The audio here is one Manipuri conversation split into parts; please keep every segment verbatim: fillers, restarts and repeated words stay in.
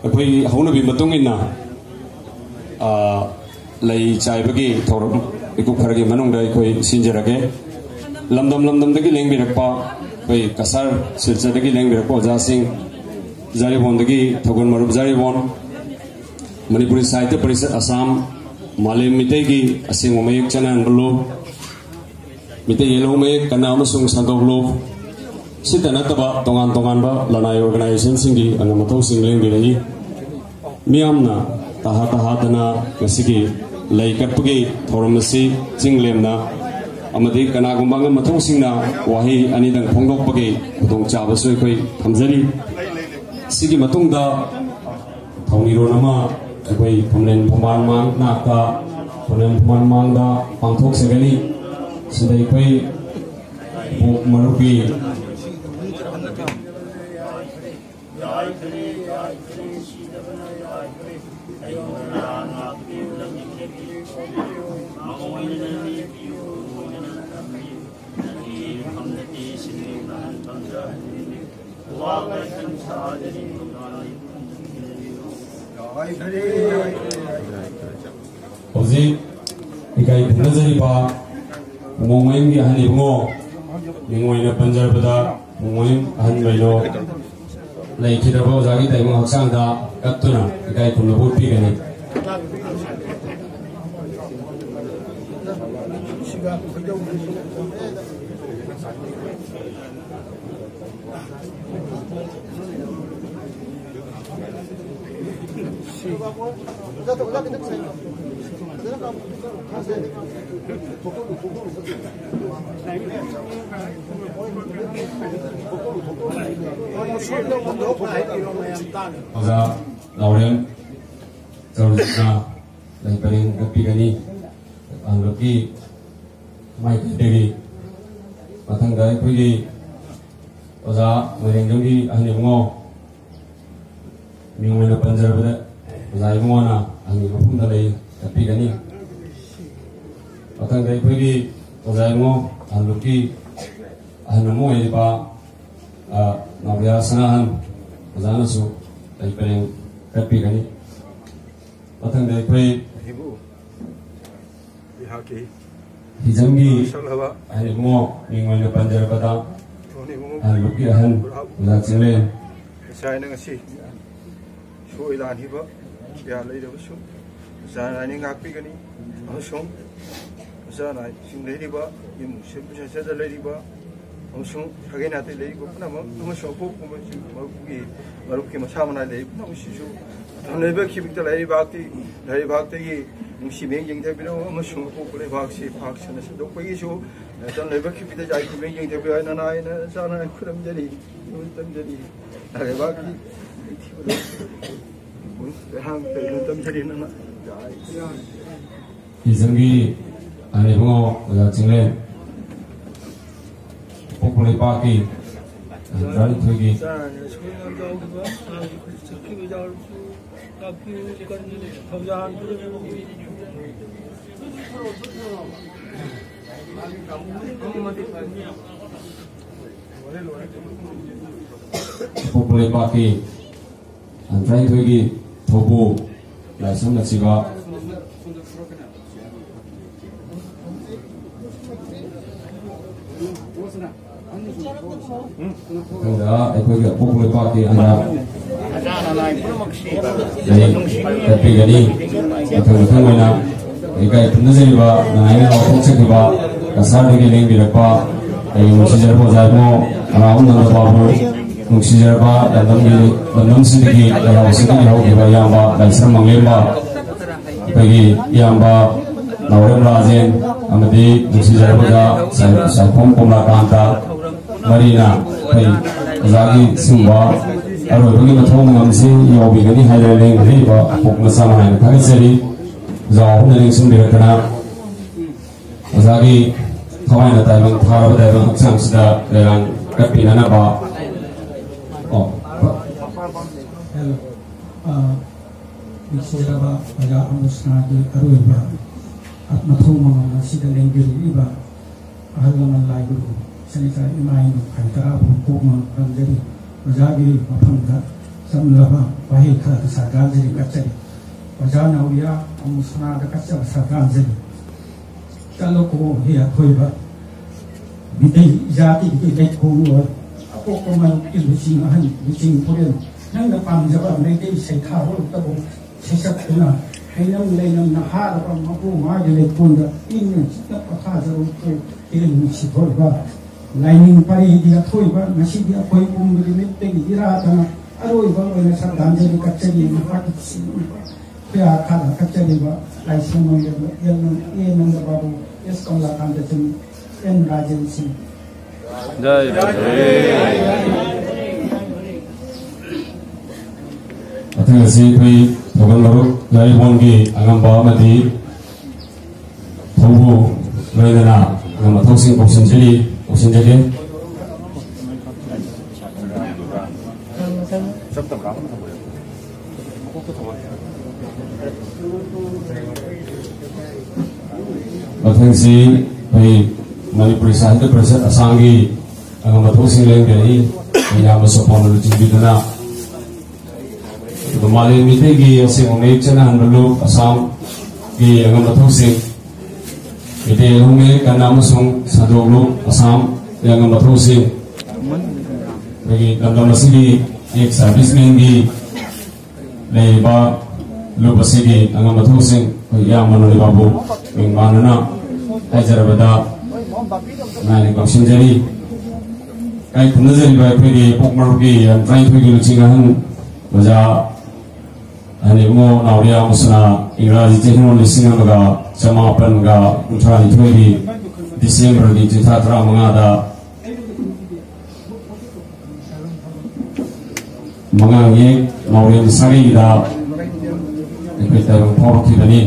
ꯑꯩꯈꯣꯏꯒꯤ ꯍꯧꯅꯕꯤ ꯃꯇꯨꯡ ꯏꯟꯅ, ꯑ, ꯂꯩ ꯆꯥꯏꯕꯒꯤ ꯊꯧꯔꯝ ꯃꯤꯀꯨꯞ ꯈꯔꯒꯤ ꯃꯅꯨꯡꯗ ꯑꯩꯈꯣꯏ ꯁꯤꯟꯖꯔꯒꯦ꯫ ꯂꯝꯗꯝ ꯂꯝꯗꯝꯗꯒꯤ ꯂꯦꯡꯕꯤꯔꯛꯄ, ꯑꯩꯈꯣꯏ ꯀꯁꯥꯔ ꯁꯤꯜꯆꯔꯗꯒꯤ ꯂꯦꯡꯕꯤꯔꯛꯄ ꯑꯣꯖꯥꯁꯤꯡ, ꯖꯥꯔꯤꯕꯣꯟꯗꯒꯤ ꯊꯧꯒꯜ ꯃꯔꯨꯞ ꯖꯥꯔꯤꯕꯣꯟ, ꯃꯅꯤꯄꯨꯔꯤ ꯁꯥꯍꯤꯇ꯭ꯌ ꯄꯔꯤꯁꯠ ꯑꯁꯥꯝ, ꯃꯥꯂꯦꯝ ꯃꯤꯇꯩꯒꯤ ꯑꯁꯦꯡꯕ ꯃꯌꯦꯛ ꯆꯅꯍꯟꯕ ꯂꯨꯞ, ꯃꯤꯇꯩ ꯌꯦꯜꯍꯧ ꯃꯌꯦꯛ ꯀꯅꯥ ꯑꯃꯁꯨꯡ ꯁꯟꯗꯣꯛ ꯂꯨꯞ, ꯁꯤꯇ ꯅꯠꯇꯕ ꯇꯣꯉꯥꯟ ꯇꯣꯉꯥꯟꯕ ꯂꯅꯥꯏ ꯑꯣꯔꯒꯅꯥꯏꯖꯦꯁꯟꯁꯤꯡꯒꯤ ꯑꯉꯝ ꯑꯊꯧꯁꯤꯡ ꯂꯦꯡꯕꯤꯔꯛꯏ꯫ ꯃꯤꯌꯥꯝꯅ ꯇꯍꯥ ꯇꯍꯥꯗꯅ ꯉꯁꯤꯒꯤ ꯂꯩ ꯀꯠꯄꯒꯤ ꯊꯧꯔꯝ ꯑꯁꯤ ꯆꯤꯡ ꯂꯦꯝꯅ ꯑꯃꯗꯤ ꯀꯅꯥꯒꯨꯝꯕ ꯑꯉꯝ ꯑꯊꯧꯁꯤꯡꯅ ꯋꯥꯍꯩ ꯑꯅꯤꯗꯪ ꯐꯣꯡꯗꯣꯛꯄꯒꯤ ꯈꯨꯗꯣꯡꯆꯥꯕꯁꯨ ꯑꯩꯈꯣꯏ ꯊꯝꯖꯔꯤ꯫ ꯁꯤꯒꯤ ꯃꯇꯨꯡꯗ ꯊꯧꯅꯤꯔꯣꯟ ꯑꯃ ꯑꯩꯈꯣꯏ ꯐꯝꯂꯦꯟ ꯐꯝꯕꯥꯜ ꯃꯥꯡ ꯅꯥꯛꯇ ꯐꯝꯂꯦꯟ ꯐꯝꯕꯥꯜ ꯃꯥꯡꯗ ꯄꯥꯡꯊꯣꯛꯆꯒꯅꯤ꯫ ꯁꯤꯗ ꯑꯩꯈꯣꯏ ꯄꯣꯛ ꯃꯔꯨꯞꯀꯤ ꯍꯧꯖꯤꯛ ꯏꯀꯥꯏ ꯈꯨꯝꯅꯖꯔꯤꯕ ꯃꯣꯡꯃꯌꯨꯝꯒꯤ ꯑꯍꯟ ꯏꯕꯨꯡꯉꯣ, ꯃꯤꯡ ꯑꯣꯏꯅ ꯄꯟꯖꯔꯕꯗ ꯃꯣꯡꯃꯌꯨꯝ ꯑꯍꯟ ꯃꯩꯂꯣ, ꯂꯩꯈꯤꯗ꯭ꯔꯕ ꯑꯣꯖꯥꯒꯤ ꯇꯥꯏꯕꯪ ꯍꯛꯆꯥꯡꯗ ꯀꯠꯇꯨꯅ ꯏꯀꯥꯏ ꯈꯨꯝꯅꯕ ꯎꯠꯄꯤꯒꯅꯤ꯫ ꯑꯣꯖꯥ ꯂꯥꯎꯔꯦꯟ ꯆꯧꯔꯤꯁꯅ ꯂꯩ ꯄꯔꯦꯡ ꯀꯠꯄꯤꯒꯅꯤ꯫ ꯀꯥꯡꯂꯨꯞꯀꯤ ꯃꯥꯏꯀꯩꯗꯒꯤ ꯃꯊꯪꯗ ꯑꯩꯈꯣꯏꯒꯤ ꯑꯣꯖꯥ ꯃꯣꯏꯔꯦꯡꯖꯝꯒꯤ ꯑꯍꯟ ꯏꯕꯨꯡꯉꯣ, ꯃꯤꯡ ꯑꯣꯏꯅ ꯄꯟꯖꯔꯕꯗ ꯑꯣꯖꯥ ꯏꯕꯨꯡꯉꯣꯅ ꯑꯍꯟꯒꯤ ꯃꯐꯝꯗ ꯂꯩ ꯀꯠꯄꯤꯒꯅꯤ꯫ ꯃꯊꯪꯗ ꯑꯩꯈꯣꯏꯒꯤ ꯑꯣꯖꯥ ꯏꯕꯨꯡꯉꯣ ꯀꯥꯡꯂꯨꯞꯀꯤ ꯑꯍꯟ ꯑꯃ ꯑꯣꯏꯔꯤꯕ, ꯑ, ꯅꯥꯎꯔꯤꯌꯥ ꯁꯅꯥꯍꯟ ꯑꯣꯖꯥꯅꯁꯨ ꯂꯩ ꯄꯔꯦꯡ ꯆꯠꯄꯤꯒꯅꯤ꯫ ꯃꯊꯪꯗ ꯑꯩꯈꯣꯏ ꯍꯤꯕꯨ ꯑꯩꯍꯥꯛꯀꯤ ꯍꯤꯖꯝꯒꯤ ꯁꯛꯂꯕ ꯍꯥꯏꯗꯤ ꯏꯕꯨꯡꯉꯣ ꯃꯤꯡ ꯑꯣꯏꯅ ꯄꯟꯖꯔꯕꯗ ꯊꯣꯟ ꯏꯕꯨꯡꯉꯣ ꯑꯍꯜ ꯂꯨꯞꯀꯤ ꯑꯍꯜ ꯄꯨꯔꯥ ꯑꯣꯖꯥ ꯆꯤꯡꯂꯦꯟ ꯉꯁꯥꯏꯅ ꯉꯁꯤ ꯁꯣꯏ ꯂꯥꯟꯈꯤꯕ ꯀꯌꯥ ꯂꯩꯔꯕꯁꯨ ꯑꯣꯖꯥ ꯅꯥꯏꯅ ꯉꯥꯛꯄꯤꯒꯅꯤ ꯑꯃꯁꯨꯡ ꯑꯣꯖꯥ ꯅꯥꯏꯁꯤꯡ ꯂꯩꯔꯤꯕ ꯌꯨꯝ ꯁꯦꯝꯕ ꯁꯦꯟꯁꯔꯗ ꯂꯩꯔꯤꯕ ꯑꯃꯁꯨꯡ ꯁꯥꯒꯩ ꯅꯥꯇꯩ ꯂꯩꯔꯤꯕ ꯄꯨꯝꯅꯃꯛ ꯑꯃꯁꯨꯡ ꯑꯄꯣꯛꯄ ꯃꯔꯨꯞꯀꯤ ꯃꯔꯨꯞꯀꯤ ꯃꯁꯥ ꯃꯅꯥꯏ ꯂꯩꯔꯤꯕ ꯄꯨꯝꯅꯃꯛꯁꯤꯁꯨ ꯃꯇꯝ ꯂꯩꯕ ꯈꯤꯕꯤꯛꯇ ꯂꯩꯔꯤꯕꯥꯛꯇꯤ ꯂꯩꯔꯤꯕꯥꯛꯇꯒꯤ ꯅꯨꯡꯁꯤ ꯃꯤꯠꯌꯦꯡ ꯌꯦꯡꯊꯕꯤꯔꯛꯎ ꯑꯃꯁꯨꯡ ꯑꯄꯣꯛꯄ ꯂꯩꯕꯥꯛꯁꯤ ꯄꯥꯛ ꯁꯟꯅ ꯁꯟꯗꯣꯛꯄꯒꯤꯁꯨ ꯃꯇꯝ ꯂꯩꯕ ꯈꯤꯕꯤꯛꯇ ꯌꯥꯏꯐꯕ ꯃꯤꯠꯌꯦꯡ ꯌꯦꯡꯊꯕꯤꯔꯛꯎ ꯍꯥꯏꯅ ꯅꯥꯏꯅ ꯆꯥꯅ ꯈꯨꯔꯨꯝꯖꯔꯤ꯫ ꯇꯝꯖꯔꯤ꯫ ꯂꯩꯕꯥꯛꯀꯤ ꯂꯩꯔꯥꯡ ꯇꯝꯖꯔꯤ ꯅꯪꯅ꯫ ꯍꯤꯖꯝꯒꯤ ꯑꯅꯤꯕꯨꯡꯉꯣ ꯑꯣꯖꯥ ꯆꯤꯡꯂꯦꯟ, ꯄꯣꯛꯄ ꯂꯩꯄꯥꯛꯀꯤ ꯇꯔꯥꯅꯤꯊꯣꯏꯒꯤ ꯄꯣꯛꯄ ꯂꯩꯄꯥꯛꯀꯤ ꯇꯔꯥꯅꯤꯊꯣꯏꯒꯤ ꯊꯧꯕꯨ ꯂꯥꯏꯁ꯭ꯔꯝꯅꯆꯤꯡꯕ ꯃꯊꯪꯗ ꯑꯩꯈꯣꯏꯒꯤ ꯑꯄꯣꯛꯄ ꯂꯩꯄꯥꯛꯀꯤ ꯑꯅ ꯂꯩ ꯀꯠꯄꯤꯒꯅꯤ꯫ ꯃꯊꯪ ꯃꯊꯪ ꯑꯣꯏꯅ ꯂꯩꯀꯥꯏ ꯄꯨꯟꯅꯖꯔꯤꯕ ꯅꯉꯥꯏꯅ ꯂꯥꯎꯊꯣꯛꯆꯈꯤꯕ ꯀꯁꯥꯔꯗꯒꯤ ꯂꯦꯡꯕꯤꯔꯛꯄ ꯑꯩꯒꯤ ꯅꯨꯡꯁꯤꯖꯔꯕ ꯑꯣꯖꯥ ꯏꯕꯨꯡꯉꯣ ꯑꯅꯥ ꯑꯍꯨꯝ ꯅꯪꯅ ꯄꯥꯕꯨ ꯅꯨꯡꯁꯤꯖꯔꯕ ꯂꯝꯗꯝꯒꯤ ꯂꯝꯗꯝꯁꯤꯡꯗꯒꯤ ꯂꯩꯍꯥꯎꯁꯤꯡꯗꯒꯤ ꯍꯧꯈꯤꯕ ꯏꯌꯥꯝꯕ ꯂꯥꯏꯁ꯭ꯔꯝ ꯃꯪꯂꯦꯝꯕ ꯑꯩꯈꯣꯏꯒꯤ ꯏꯌꯥꯝꯕ ꯅꯥꯎꯔꯦꯝ ꯔꯥꯖꯦꯟ ꯑꯃꯗꯤ ꯅꯨꯡꯁꯤꯖꯔꯕꯗ ꯁꯥꯏꯈꯣꯝ ꯀꯣꯝꯂꯥꯀꯥꯟꯇ ꯃꯔꯤꯅ ꯑꯩꯈꯣꯏ ꯑꯣꯖꯥꯒꯤ ꯁꯤꯒꯨꯝꯕ ꯑꯔꯣꯏꯕꯒꯤ ꯃꯊꯧ ꯃꯌꯥꯝꯁꯤ ꯌꯥꯎꯕꯤꯒꯅꯤ ꯍꯥꯏꯗꯅ ꯂꯦꯡꯕꯤꯔꯛꯏꯕ ꯄꯨꯛ ꯃꯆꯥ ꯃꯌꯥꯝꯅ ꯊꯥꯒꯠꯆꯔꯤ꯫ ꯑꯣꯖꯥ ꯑꯍꯨꯝꯅ ꯂꯦꯡꯁꯤꯟꯕꯤꯔꯛꯇꯅ ꯑꯣꯖꯥꯒꯤ ꯊꯋꯥꯏꯅ ꯇꯥꯏꯕꯪ ꯊꯥꯔꯕ ꯇꯥꯏꯕꯪ ꯍꯛꯆꯥꯡꯁꯤꯗ ꯂꯩꯔꯥꯡ ꯀꯠꯄꯤꯅꯅꯕ꯫ ꯑꯣ꯫ ꯍꯦꯜꯂꯣ꯫ ꯑ, ꯅꯨꯡꯁꯤꯔꯕ ꯑꯣꯖꯥ ꯑꯃꯨꯁꯅꯥꯒꯤ ꯑꯔꯣꯏꯕ ꯃꯊꯧ ꯃꯉꯝ ꯑꯁꯤꯗ ꯂꯦꯡꯕꯤꯔꯛꯂꯤꯕ ꯑꯍꯜ ꯂꯃꯟ ꯂꯥꯏꯒꯨꯔꯨ ꯁꯦꯅꯤꯇꯥ ꯏꯃꯥ ꯏꯅꯨ ꯈꯥꯏ ꯇꯔꯥꯕꯨ ꯀꯣꯛꯅ ꯈꯨꯔꯨꯝꯖꯔꯤ꯫ ꯑꯣꯖꯥꯒꯤ ꯃꯐꯝꯗ ꯆꯝꯂꯕ ꯋꯥꯍꯩ ꯈꯔꯗ ꯁꯥꯔ ꯒꯥꯟꯙꯤꯅ ꯀꯠꯆꯔꯤ꯫ ꯑꯣꯖꯥ ꯅꯥꯎꯔꯤꯌꯥ ꯑꯃꯨꯛ ꯁꯅꯥꯗ ꯀꯠꯆꯕ ꯁꯥꯔ ꯒꯥꯟꯙꯤꯅꯤ꯫ ꯆꯠꯂꯣꯀꯣ ꯍꯦ ꯑꯊꯣꯏꯕ, ꯃꯤꯇꯩ ꯏꯖꯥꯇꯤꯒꯤ ꯂꯩꯈꯣꯡ ꯑꯣꯏ, ꯑꯄꯣꯛꯄ ꯃꯔꯨꯞꯀꯤ ꯂꯨꯆꯤꯡ ꯑꯍꯟ, ꯂꯨꯆꯤꯡ ꯄꯨꯔꯦꯜ, ꯅꯪꯅ ꯄꯥꯝꯖꯕ ꯃꯩꯇꯩ ꯁꯩꯊꯥ ꯍꯧꯔꯛꯇꯕꯨ ꯁꯩꯁꯛꯇꯨꯅ, ꯍꯩꯅꯝ ꯂꯩꯅꯝ ꯅꯍꯥꯔꯕ ꯃꯄꯨ ꯃꯥꯒꯤ ꯂꯩꯀꯣꯜꯗ ꯏꯪꯅ ꯆꯤꯛꯅ ꯄꯣꯊꯥꯖꯔꯨꯀꯣ꯫ ꯏꯔꯦꯟ ꯅꯨꯡꯁꯤ ꯊꯣꯏꯕ, ꯂꯥꯏꯅꯤꯡ ꯄꯔꯤꯗꯤ ꯑꯊꯣꯏꯕ, ꯉꯁꯤꯗꯤ ꯑꯩꯈꯣꯏ ꯄꯨꯝꯕꯒꯤ ꯃꯤꯠꯇꯒꯤ ꯏꯔꯥꯗꯅ ꯑꯔꯣꯏꯕ ꯑꯣꯏꯅ ꯁꯔꯗꯥꯟꯖꯂꯤ ꯀꯠꯆꯔꯤ꯫ ꯃꯍꯥꯛꯀꯤ ꯈꯨꯌꯥ ꯈꯥꯗ ꯀꯠꯆꯔꯤꯕ ꯂꯥꯏꯁ꯭ꯔꯝ ꯑꯣꯏꯔꯕ ꯑꯦ ꯅꯟꯗ ꯕꯥꯕꯨ, ꯑꯦꯁ ꯀꯃꯂꯥꯀꯥꯟꯇ ꯁꯤꯡ, ꯑꯦꯟ ꯔꯥꯖꯦꯟ ꯁꯤꯡ꯫ ꯖꯥꯏ ꯕꯣꯂꯦ꯫ ꯃꯊꯪ ꯑꯁꯤ ꯑꯩꯈꯣꯏ ꯊꯧꯒꯜ ꯃꯔꯨꯞ ꯂꯥꯏꯔꯤꯛꯕꯣꯟꯒꯤ ꯑꯉꯝꯕ ꯑꯃꯗꯤ ꯊꯧꯕꯨ ꯂꯣꯏꯅꯅ ꯑꯉꯝꯕ ꯊꯧꯁꯤꯡ ꯀꯧꯁꯤꯟꯖꯔꯤ, ꯀꯧꯁꯤꯟꯖꯒꯦ꯫ ꯃꯊꯪꯁꯤ ꯑꯩꯈꯣꯏ ꯃꯅꯤꯄꯨꯔꯤ ꯁꯥꯍꯤꯇ꯭ꯌ ꯄꯔꯤꯁꯠ ꯑꯁꯥꯝꯒꯤ ꯑꯉꯝꯕ ꯊꯧꯁꯤꯡ ꯂꯦꯡꯕꯤꯔꯛꯏ꯫ ꯃꯌꯥꯝꯅꯁꯨ ꯄꯥꯝꯅ ꯂꯨꯆꯤꯡꯕꯤꯗꯨꯅ ꯑꯗꯨꯒ ꯃꯥꯂꯦꯝ ꯃꯤꯇꯩꯒꯤ ꯑꯁꯦꯡꯕ ꯃꯌꯦꯛ ꯆꯠꯅꯍꯟꯕ ꯂꯨꯞ ꯑꯁꯥꯝꯒꯤ ꯑꯉꯝꯕ ꯊꯧꯁꯤꯡ, ꯃꯤꯇꯩ ꯂꯧꯃꯤ ꯀꯟꯅ ꯑꯃꯁꯨꯡ ꯁꯟꯗꯣꯛꯂꯨ ꯑꯁꯥꯝ ꯌꯥꯉꯝ ꯃꯊꯧꯁꯤꯡ, ꯑꯩꯈꯣꯏꯒꯤ ꯂꯝꯗꯝ ꯑꯁꯤꯒꯤ ꯑꯦꯛꯁ ꯁꯥꯔꯚꯤꯁꯃꯦꯟꯒꯤ ꯂꯩꯔꯤꯕ ꯂꯨꯞ ꯑꯁꯤꯒꯤ ꯑꯉꯝ ꯃꯊꯧꯁꯤꯡ, ꯑꯩꯈꯣꯏ ꯏꯌꯥꯝꯕ ꯅꯣꯂꯤꯕꯥꯕꯨ ꯃꯤꯡ ꯃꯥꯟꯅꯅ ꯍꯥꯏꯖꯔꯕꯗ ꯉꯥꯏꯅ ꯀꯧꯁꯤꯟꯖꯔꯤ꯫ ꯀꯥꯏ ꯈꯨꯝꯅꯖꯔꯤꯕ ꯑꯩꯈꯣꯏꯒꯤ ꯄꯣꯛ ꯃꯔꯨꯞꯀꯤ ꯌꯥꯝ ꯇꯔꯥꯅꯤꯊꯣꯏꯒꯤ ꯂꯨꯆꯤꯡ ꯑꯍꯟ ꯑꯣꯖꯥ ꯍꯥꯏꯗꯤ ꯏꯕꯨꯡꯉꯣ ꯅꯥꯎꯔꯤꯌꯥ ꯃꯨꯁꯅꯥ ꯏꯪꯒ꯭ꯔꯥꯖꯤ ꯆꯍꯤꯔꯣꯜ ꯂꯤꯁꯤꯡ ꯑꯃꯒ ꯆꯃꯥꯄꯟꯒ ꯀꯨꯟꯊ꯭ꯔꯥ ꯅꯤꯊꯣꯏꯒꯤ ꯗꯤꯁꯦꯝꯕꯔꯒꯤ ꯆꯤꯊꯥ ꯇꯔꯥꯃꯉꯥꯗ ꯃꯉꯥꯡ ꯌꯦꯛ ꯅꯥꯎꯔꯦꯝ ꯁꯥꯒꯩꯗ ꯑꯩꯈꯣꯏ ꯇꯥꯏꯕꯪ ꯐꯥꯎꯔꯛꯈꯤꯕꯅꯤ꯫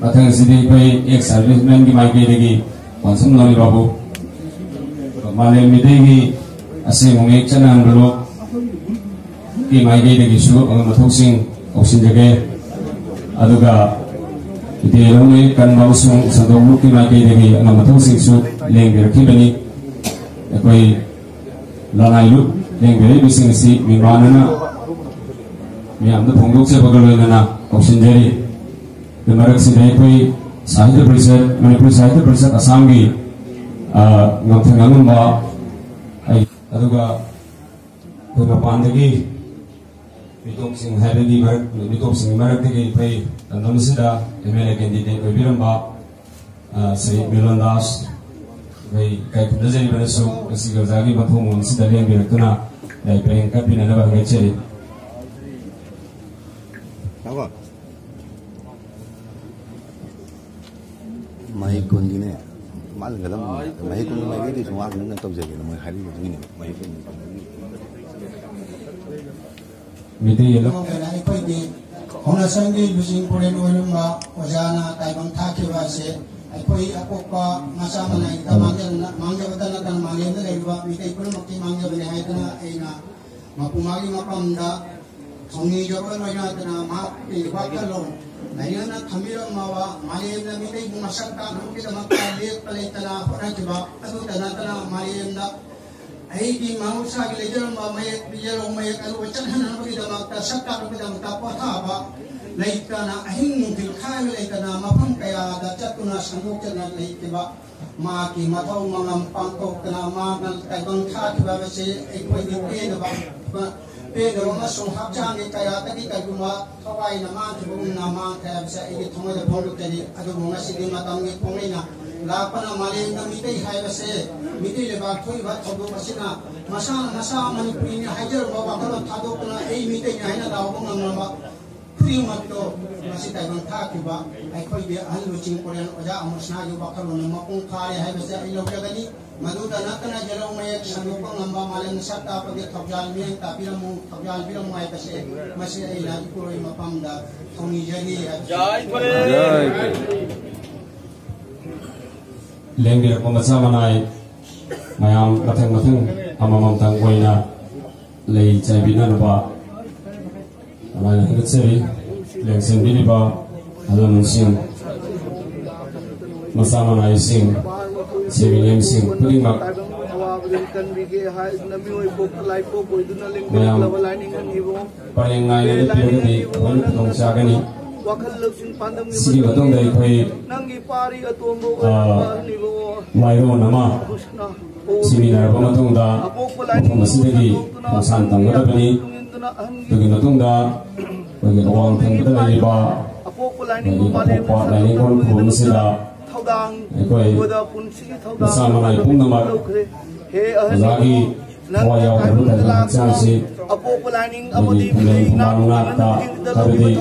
ꯃꯊꯪ ꯑꯁꯤꯗꯤ ꯑꯩꯈꯣꯏ ꯑꯦꯛꯁ ꯁꯥꯔꯚꯤꯁꯃꯦꯟꯒꯤ ꯃꯥꯏꯀꯩꯗꯒꯤ ꯄꯥꯟꯁꯝ ꯅꯣꯂꯤ ꯕꯥꯕꯨ, ꯃꯥꯂꯦꯝ ꯃꯤꯇꯩꯒꯤ ꯑꯁꯦꯡꯕ ꯃꯌꯦꯛ ꯆꯠꯅꯍꯟꯕ ꯂꯣꯛꯀꯤ ꯃꯥꯏꯀꯩꯗꯒꯤꯁꯨ ꯑꯉꯝꯕ ꯊꯧꯁꯤꯡ ꯀꯧꯁꯤꯟꯖꯒꯦ꯫ ꯑꯗꯨꯒ ꯏꯇꯦ ꯂꯧꯅꯩ ꯀꯟꯕ ꯑꯃꯁꯨꯡ ꯁꯟꯗꯣꯛ ꯂꯨꯞꯀꯤ ꯃꯥꯏꯀꯩꯗꯒꯤ ꯑꯉꯝꯕ ꯊꯕꯛꯁꯤꯡꯁꯨ ꯂꯦꯡꯕꯤꯔꯛꯈꯤꯕꯅꯤ꯫ ꯑꯩꯈꯣꯏ ꯂꯅꯥꯏ ꯂꯨꯞ ꯂꯦꯡꯕꯤꯔꯛꯏꯕꯁꯤꯡ ꯑꯁꯤ ꯃꯤꯃꯥꯟꯅꯅ ꯃꯤꯌꯥꯝꯗ ꯐꯣꯡꯗꯣꯛꯆꯕꯒ ꯂꯣꯏꯅꯅ ꯀꯧꯁꯤꯟꯖꯔꯤ꯫ ꯑꯗꯨ ꯃꯔꯛꯁꯤꯗ ꯑꯩꯈꯣꯏ ꯁꯥꯍꯤꯇ꯭ꯌ ꯄꯔꯤꯁꯠ, ꯃꯅꯤꯄꯨꯔ ꯁꯥꯍꯤꯇ꯭ꯌ ꯄꯔꯤꯁꯠ ꯑꯁꯥꯝꯒꯤ, ꯑ, ꯉꯝꯊꯪ ꯑꯉꯝꯕ ꯑꯩ, ꯑꯗꯨꯒ ꯑꯩꯈꯣꯏ ꯃꯄꯥꯟꯗꯒꯤ ꯃꯤꯇꯣꯞꯁꯤꯡ ꯍꯥꯏꯕꯗꯤ ꯃꯔꯛ-, ꯃꯤꯇꯣꯞꯁꯤꯡꯒꯤ ꯃꯔꯛꯇꯒꯤ ꯑꯩꯈꯣꯏ ꯂꯝꯗꯝ ꯑꯁꯤꯗ M L A candidate ꯑꯣꯏꯕꯤꯔꯝꯕ, ꯑ, ꯁ꯭ꯔꯤ ꯃꯤꯂꯟ ꯗꯥꯁ, ꯑꯩꯈꯣꯏ ꯏꯀꯥꯏ ꯈꯨꯝꯅꯖꯔꯤꯕꯅꯁꯨ ꯉꯁꯤꯒꯤ ꯑꯣꯖꯥꯒꯤ ꯃꯊꯧ ꯃꯉꯝ ꯑꯁꯤꯗ ꯂꯦꯡꯕꯤꯔꯛꯇꯨꯅ ꯂꯥꯏ ꯄꯔꯦꯡ ꯀꯠꯄꯤꯅꯅꯕ ꯍꯪꯒꯠꯆꯔꯤ꯫ ꯉꯥꯏꯈꯣ꯫ ꯃꯍꯩ ꯀꯨꯟꯒꯤꯅꯦ꯫ ꯃꯥꯜꯍꯟꯒꯗꯕꯅꯤ꯫ ꯃꯍꯩ ꯀꯨꯟꯒꯤ ꯃꯥꯏꯀꯩꯗꯤ ꯁꯨꯝ ꯉꯥꯛꯇꯪ ꯇꯧꯖꯒꯦꯅ ꯃꯣꯏ ꯍꯥꯏꯔꯤꯕꯗꯨꯒꯤꯅꯦ꯫ ꯃꯍꯩ ꯀꯨꯟꯒꯤ ꯃꯥꯏꯀꯩꯒꯤ꯫ ꯃꯤꯇꯩ ꯌꯦꯜꯂꯣ꯫ ꯑꯩꯈꯣꯏꯒꯤ ꯈꯣꯡꯅꯥꯁꯪꯒꯤ ꯂꯨꯆꯤꯡ ꯄꯨꯔꯦꯜ ꯑꯣꯏꯔꯝꯕ ꯑꯣꯖꯥꯅ ꯇꯥꯏꯕꯪ ꯊꯥꯈꯤꯕ ꯑꯁꯦ ꯑꯩꯈꯣꯏ ꯑꯄꯣꯛꯄ ꯃꯆꯥ ꯃꯅꯥꯏꯒꯤꯗ ꯃꯥꯡꯖꯕꯅ-, ꯃꯥꯡꯖꯕꯇ ꯅꯠꯇꯅ ꯃꯥꯂꯦꯝꯗ ꯂꯩꯔꯤꯕ ꯃꯤꯇꯩ ꯄꯨꯝꯅꯃꯛꯀꯤ ꯃꯥꯡꯖꯕꯅꯤ ꯍꯥꯏꯗꯨꯅ ꯑꯩꯅ ꯃꯄꯨ ꯃꯥꯒꯤ ꯃꯐꯝꯗ ꯊꯧꯅꯤꯖꯕꯒ ꯂꯣꯏꯅꯗꯅ ꯃꯍꯥꯛꯀꯤ ꯋꯥꯈꯜꯂꯣꯟ ꯂꯩꯉꯥꯛꯅ ꯊꯝꯕꯤꯔꯝꯃꯕ ꯃꯥꯂꯦꯝꯗ ꯃꯤꯇꯩꯕꯨ ꯃꯁꯛ ꯇꯥꯛꯅꯕꯒꯤꯗꯃꯛꯇ ꯂꯦꯞꯄ ꯂꯩꯇꯅ ꯍꯣꯠꯅꯈꯤꯕ ꯑꯗꯨꯇ ꯅꯠꯇꯅ ꯃꯥꯂꯦꯝꯗ ꯑꯩꯒꯤ ꯃꯍꯧꯁꯥꯒꯤ ꯂꯩꯖꯔꯝꯕ ꯃꯌꯦꯛ, ꯌꯦꯜꯂꯧ ꯃꯌꯦꯛ ꯑꯗꯨ ꯆꯠꯍꯟꯅꯕꯒꯤꯗꯃꯛꯇ, ꯁꯛ ꯇꯥꯛꯅꯕꯒꯤꯗꯃꯛꯇ ꯄꯣꯊꯥꯕ ꯂꯩꯇꯅ, ꯑꯍꯤꯡ ꯅꯨꯡꯊꯤꯜ ꯈꯥꯏꯕ ꯂꯩꯇꯅ ꯃꯐꯝ ꯀꯌꯥꯗ ꯆꯠꯇꯨꯅ ꯁꯟꯗꯣꯛꯇꯨꯅ ꯂꯩꯈꯤꯕ ꯃꯍꯥꯛꯀꯤ ꯃꯊꯧ ꯃꯉꯝ ꯄꯥꯡꯊꯣꯛꯇꯅ ꯃꯍꯥꯛꯅ ꯇꯥꯏꯕꯪ ꯊꯥꯈꯤꯕ ꯍꯥꯏꯕꯁꯤ ꯑꯩꯈꯣꯏꯒꯤ ꯄꯦꯟꯗꯕ, ꯄꯦꯟꯗꯕ ꯑꯃꯁꯨꯡ ꯍꯛꯆꯥꯡꯒꯤ ꯀꯌꯥꯗꯒꯤ ꯀꯔꯤꯒꯨꯝꯕ ꯊꯋꯥꯏꯅ ꯃꯥꯡꯈꯤꯕꯒꯨꯝꯅ ꯃꯥꯡꯈ꯭ꯔꯦ ꯍꯥꯏꯕꯁꯦ ꯑꯩꯒꯤ ꯊꯃꯣꯏꯗ ꯐꯣꯡꯗꯣꯛꯆꯔꯤ꯫ ꯑꯗꯨꯕꯨ ꯉꯁꯤꯗꯤ ꯃꯇꯝꯒꯤ ꯈꯣꯡꯂꯩꯅ ꯂꯥꯛꯄꯅ ꯃꯥꯂꯦꯝꯗ ꯃꯤꯇꯩ ꯍꯥꯏꯕꯁꯦ ꯃꯤꯇꯩ ꯂꯩꯕꯥꯛ ꯊꯣꯛꯏꯕ ꯊꯧꯗꯣꯛ ꯑꯁꯤꯅ ꯃꯁꯥꯅ ꯃꯁꯥ ꯃꯅꯤꯄꯨꯔꯤꯅꯤ ꯍꯥꯏꯖꯔꯨꯕ ꯋꯥꯈꯜꯂꯣꯟ ꯊꯥꯗꯣꯛꯇꯨꯅ ꯑꯩ ꯃꯤꯇꯩꯅꯤ ꯍꯥꯏꯅ ꯂꯥꯎꯕ ꯉꯝꯂꯕ ꯈꯨꯗꯤꯡꯃꯛꯇꯣ ꯉꯁꯤ ꯇꯥꯏꯕꯪ ꯊꯥꯈꯤꯕ ꯑꯩꯈꯣꯏꯒꯤ ꯑꯍꯜ ꯂꯨꯆꯤꯡ ꯄꯨꯔꯦꯜ ꯑꯣꯖꯥ ꯑꯃꯔꯁꯅꯥꯒꯤ ꯋꯥꯈꯜꯂꯣꯟꯅ ꯃꯄꯨꯡ ꯐꯥꯔꯦ ꯍꯥꯏꯕꯁꯦ ꯑꯩ ꯂꯧꯖꯒꯅꯤ꯫ ꯃꯗꯨꯗ ꯅꯠꯇꯅ ꯌꯦꯜꯂꯧ ꯃꯌꯦꯛ ꯁꯟꯗꯣꯛꯄ ꯉꯝꯕ ꯃꯥꯂꯦꯝꯗ ꯁꯛ ꯇꯥꯛꯄꯒꯤ ꯊꯧꯖꯥꯜ ꯃꯤꯠꯌꯦꯡ ꯇꯥꯛꯄꯤꯔꯝꯃꯨ, ꯊꯧꯖꯥꯜ ꯄꯤꯔꯝꯃꯨ ꯍꯥꯏꯕꯁꯦ ꯃꯁꯤ ꯑꯩꯅ ꯏꯄꯨꯔꯣꯏ ꯃꯐꯝꯗ ꯊꯧꯅꯤꯖꯔꯤ ꯍꯥꯏꯕꯁꯦ꯫ ꯂꯦꯡꯕꯤꯔꯛꯄ ꯃꯆꯥ ꯃꯅꯥꯏ ꯃꯌꯥꯝ ꯃꯊꯪ ꯃꯊꯪ ꯑꯃꯃꯝꯇꯪ ꯑꯣꯏꯅ ꯂꯩ ꯆꯥꯏꯕꯤꯅꯅꯕ ꯑꯗꯨꯃꯥꯏꯅ ꯍꯪꯒꯠꯆꯔꯤ꯫ ꯂꯦꯡꯁꯤꯟꯕꯤꯔꯤꯕ ꯑꯍꯜ ꯂꯃꯟꯁꯤꯡ, ꯃꯆꯥ ꯃꯅꯥꯏꯁꯤꯡ, ꯁꯦꯃꯤꯅꯦꯝꯁꯤꯡ ꯈꯨꯗꯤꯡꯃꯛ ꯃꯌꯥꯝ ꯄꯔꯦꯡ ꯉꯥꯏꯅ ꯂꯦꯞꯄꯤꯔꯒꯗꯤ ꯂꯣꯏꯅ ꯈꯨꯗꯣꯡ ꯆꯥꯒꯅꯤ꯫ ꯁꯤꯒꯤ ꯃꯇꯨꯡꯗ ꯑꯩꯈꯣꯏ, ꯑ, ꯋꯥꯏꯔꯣꯟ ꯑꯃ ꯁꯤꯃꯤꯟꯅꯔꯕ ꯃꯇꯨꯡꯗ ꯃꯐꯝ ꯑꯁꯤꯗꯒꯤ ꯈꯣꯡꯁꯥꯟ ꯇꯝꯒꯗꯕꯅꯤ꯫ ꯑꯗꯨꯒꯤ ꯃꯇꯨꯡꯗ ꯑꯩꯈꯣꯏꯒꯤ ꯑꯋꯥꯡ ꯊꯪꯕꯗ ꯂꯩꯔꯤꯕ ꯑꯩꯈꯣꯏꯒꯤ ꯑꯄꯣꯛꯄ ꯂꯥꯏꯅꯤꯡꯀꯣꯜ ꯈꯨꯕꯝ ꯑꯁꯤꯗ ꯑꯩꯈꯣꯏ ꯃꯆꯥ ꯃꯅꯥꯏ ꯄꯨꯝꯅꯃꯛ ꯑꯣꯖꯥꯒꯤ ꯊꯋꯥꯏ ꯌꯥꯎꯗꯕ ꯇꯥꯏꯕꯪ ꯍꯛꯆꯥꯡꯁꯤ ꯑꯩꯈꯣꯏꯒꯤ ꯈꯨꯂꯦꯟ ꯈꯨꯃꯥꯡ ꯉꯥꯛꯇ, ꯍꯥꯏꯕꯗꯤ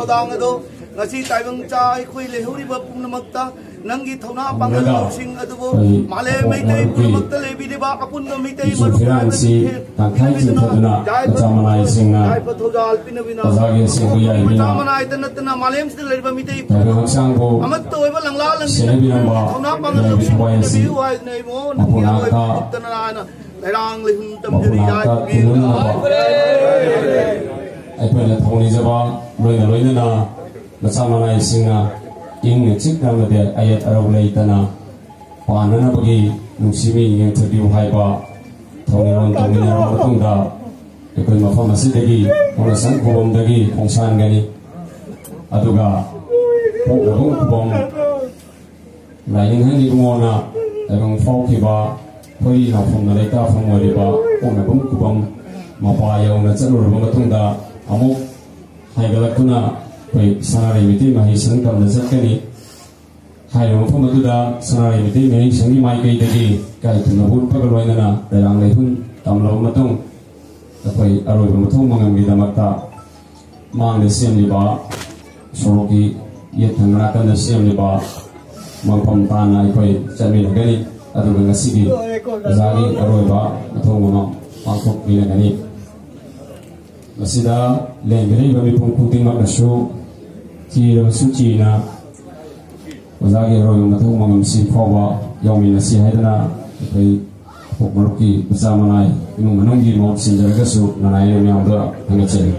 ꯉꯁꯤ ꯇꯥꯏꯕꯪ ꯆꯥ ꯑꯩꯈꯣꯏ ꯂꯩꯍꯧꯔꯤꯕ ꯄꯨꯝꯅꯃꯛꯇ ꯅꯪꯒꯤ ꯊꯧꯅꯥ ꯄꯥꯡꯒꯜ ꯂꯧꯁꯤꯡ ꯑꯗꯨꯕꯨ ꯃꯥꯂꯦꯝ ꯃꯩꯇꯩ ꯄꯨꯝꯅꯃꯛꯇ ꯂꯩꯕꯤꯔꯤꯕ ꯑꯄꯨꯟꯕ ꯃꯤꯇꯩ ꯃꯔꯨꯞ ꯐꯤꯔꯥꯟꯁꯤ ꯇꯪꯈꯥꯏ ꯆꯤꯡꯊꯗꯨꯅ ꯃꯆꯥ ꯃꯅꯥꯏꯁꯤꯡꯅ ꯌꯥꯏꯐ ꯊꯧꯖꯥꯜ ꯄꯤꯅꯕꯤꯅ ꯑꯣꯖꯥꯒꯤ ꯑꯁꯦꯡꯕ ꯌꯥꯏꯕꯤꯅ ꯃꯆꯥ ꯃꯅꯥꯏꯗ ꯅꯠꯇꯅ ꯃꯥꯂꯦꯝꯁꯤꯗ ꯂꯩꯔꯤꯕ ꯃꯤꯇꯩ ꯇꯥꯏꯕꯪ ꯍꯛꯆꯥꯡꯕꯨ ꯑꯃꯠꯇ ꯑꯣꯏꯕ ꯂꯪꯂꯥ ꯂꯪꯁꯤꯟ ꯁꯦꯟꯅꯕꯤꯔꯝꯕ ꯊꯧꯅꯥ ꯄꯥꯡꯒꯜ ꯌꯥꯏꯕꯤ ꯂꯧꯁꯤꯡ ꯊꯋꯥꯏ ꯑꯁꯤ ꯄꯤꯅꯕꯤꯌꯨ ꯍꯥꯏꯗꯅ ꯏꯕꯨꯡꯉꯣ ꯅꯪꯒꯤ ꯃꯄꯨ ꯑꯔꯣꯏꯕ ꯅꯥꯛꯇ ꯒꯨꯞꯇ ꯅꯥꯔꯥꯌꯅ ꯂꯩꯔꯥꯡ ꯂꯩꯍꯨꯝ ꯃꯄꯨ ꯇꯝꯖꯔꯤ ꯅꯥꯛꯇ ꯌꯥꯏꯕꯤ ꯇꯤꯜꯍꯟꯅꯕ ꯑꯩꯈꯣꯏꯅ ꯊꯧꯅꯤꯖꯕ ꯂꯣꯏꯅ ꯂꯣꯏꯅꯅ ꯃꯆꯥ ꯃꯅꯥꯏꯁꯤꯡꯅ ꯏꯪꯅ ꯆꯤꯛꯅ ꯑꯃꯗꯤ ꯑꯌꯦꯠ ꯑꯔꯧ ꯂꯩꯇꯅ ꯄꯥꯟꯅꯅꯕꯒꯤ ꯅꯨꯡꯁꯤꯕꯤ ꯌꯦꯡꯊꯕꯤꯌꯨ ꯍꯥꯏꯕ ꯊꯧꯅꯤꯔꯣꯟ ꯇꯧꯃꯤꯟꯅꯔꯕ ꯃꯇꯨꯡꯗ ꯑꯩꯈꯣꯏ ꯃꯐꯝ ꯑꯁꯤꯗꯒꯤ ꯍꯣꯂꯁꯪ ꯈꯨꯕꯝꯗꯒꯤ ꯈꯣꯡꯁꯥꯟꯒꯅꯤ꯫ ꯑꯗꯨꯒ ꯄꯣꯛꯅꯐꯝ ꯈꯨꯕꯝ ꯂꯥꯏꯅꯤꯡꯍꯟ ꯏꯕꯨꯡꯉꯣꯅ ꯇꯥꯏꯕꯪ ꯐꯥꯎꯈꯤꯕ ꯈꯣꯏꯔꯤ ꯅꯥꯎꯐꯝꯅ ꯂꯩꯇꯥꯐꯝ ꯑꯣꯏꯔꯤꯕ ꯄꯣꯛꯅꯐꯝ ꯈꯨꯕꯝ ꯃꯄꯥ ꯌꯧꯅ ꯆꯠꯂꯨꯔꯕ ꯃꯇꯨꯡꯗ ꯑꯃꯨꯛ ꯍꯥꯏꯒꯠꯂꯛꯇꯨꯅ ꯑꯩꯈꯣꯏ ꯁꯅꯥꯔꯩ ꯃꯩꯇꯩ ꯃꯍꯩꯁꯪ ꯇꯝꯅ ꯆꯠꯀꯅꯤ꯫ ꯍꯥꯏꯔꯤꯕ ꯃꯐꯝ ꯑꯗꯨꯗ ꯁꯅꯥꯔꯩ ꯃꯩꯇꯩ ꯃꯍꯩꯁꯪꯒꯤ ꯃꯥꯏꯀꯩꯗꯒꯤ ꯏꯀꯥꯏ ꯈꯨꯝꯅꯕ ꯎꯠꯄꯒ ꯂꯣꯏꯅꯅ ꯂꯩꯔꯥꯡ ꯂꯩꯍꯨꯟ ꯇꯝꯂꯕ ꯃꯇꯨꯡ ꯑꯩꯈꯣꯏ ꯑꯔꯣꯏꯕ ꯃꯊꯧ ꯃꯉꯝꯒꯤꯗꯃꯛꯇ ꯃꯥꯡꯗ ꯁꯦꯝꯂꯤꯕ ꯁꯣꯔꯣꯛꯀꯤ ꯌꯦꯠ ꯊꯪꯕ ꯅꯥꯀꯟꯗ ꯁꯦꯝꯂꯤꯕ ꯃꯐꯝ ꯇꯥꯟꯅ ꯑꯩꯈꯣꯏ ꯆꯠꯃꯤꯟꯅꯒꯅꯤ꯫ ꯑꯗꯨꯒ ꯉꯁꯤꯒꯤ ꯑꯣꯖꯥꯒꯤ ꯑꯔꯣꯏꯕ ꯃꯊꯧ ꯃꯉꯝ ꯄꯥꯡꯊꯣꯛꯃꯤꯟꯅꯒꯅꯤ꯫ ꯃꯁꯤꯗ ꯂꯦꯡꯕꯤꯔꯛꯏꯕ ꯃꯤꯄꯨꯝ ꯈꯨꯗꯤꯡꯃꯛꯅꯁꯨ ꯊꯤꯔꯕꯁꯨ ꯊꯤꯅ ꯑꯣꯖꯥꯒꯤ ꯑꯔꯣꯏꯕ ꯃꯊꯧ ꯃꯉꯝꯁꯤ ꯐꯥꯎꯕ ꯌꯥꯎꯃꯤꯟꯅꯁꯤ ꯍꯥꯏꯗꯅ ꯑꯩꯈꯣꯏ ꯄꯣꯛ ꯃꯔꯨꯞꯀꯤ ꯃꯆꯥ ꯃꯅꯥꯏ ꯏꯃꯨꯡ ꯃꯅꯨꯡꯒꯤ ꯃꯍꯨꯠ ꯁꯤꯟꯖꯔꯒꯁꯨ ꯅꯅꯥꯏ ꯃꯌꯥꯝꯗ ꯊꯥꯒꯠꯆꯔꯤ꯫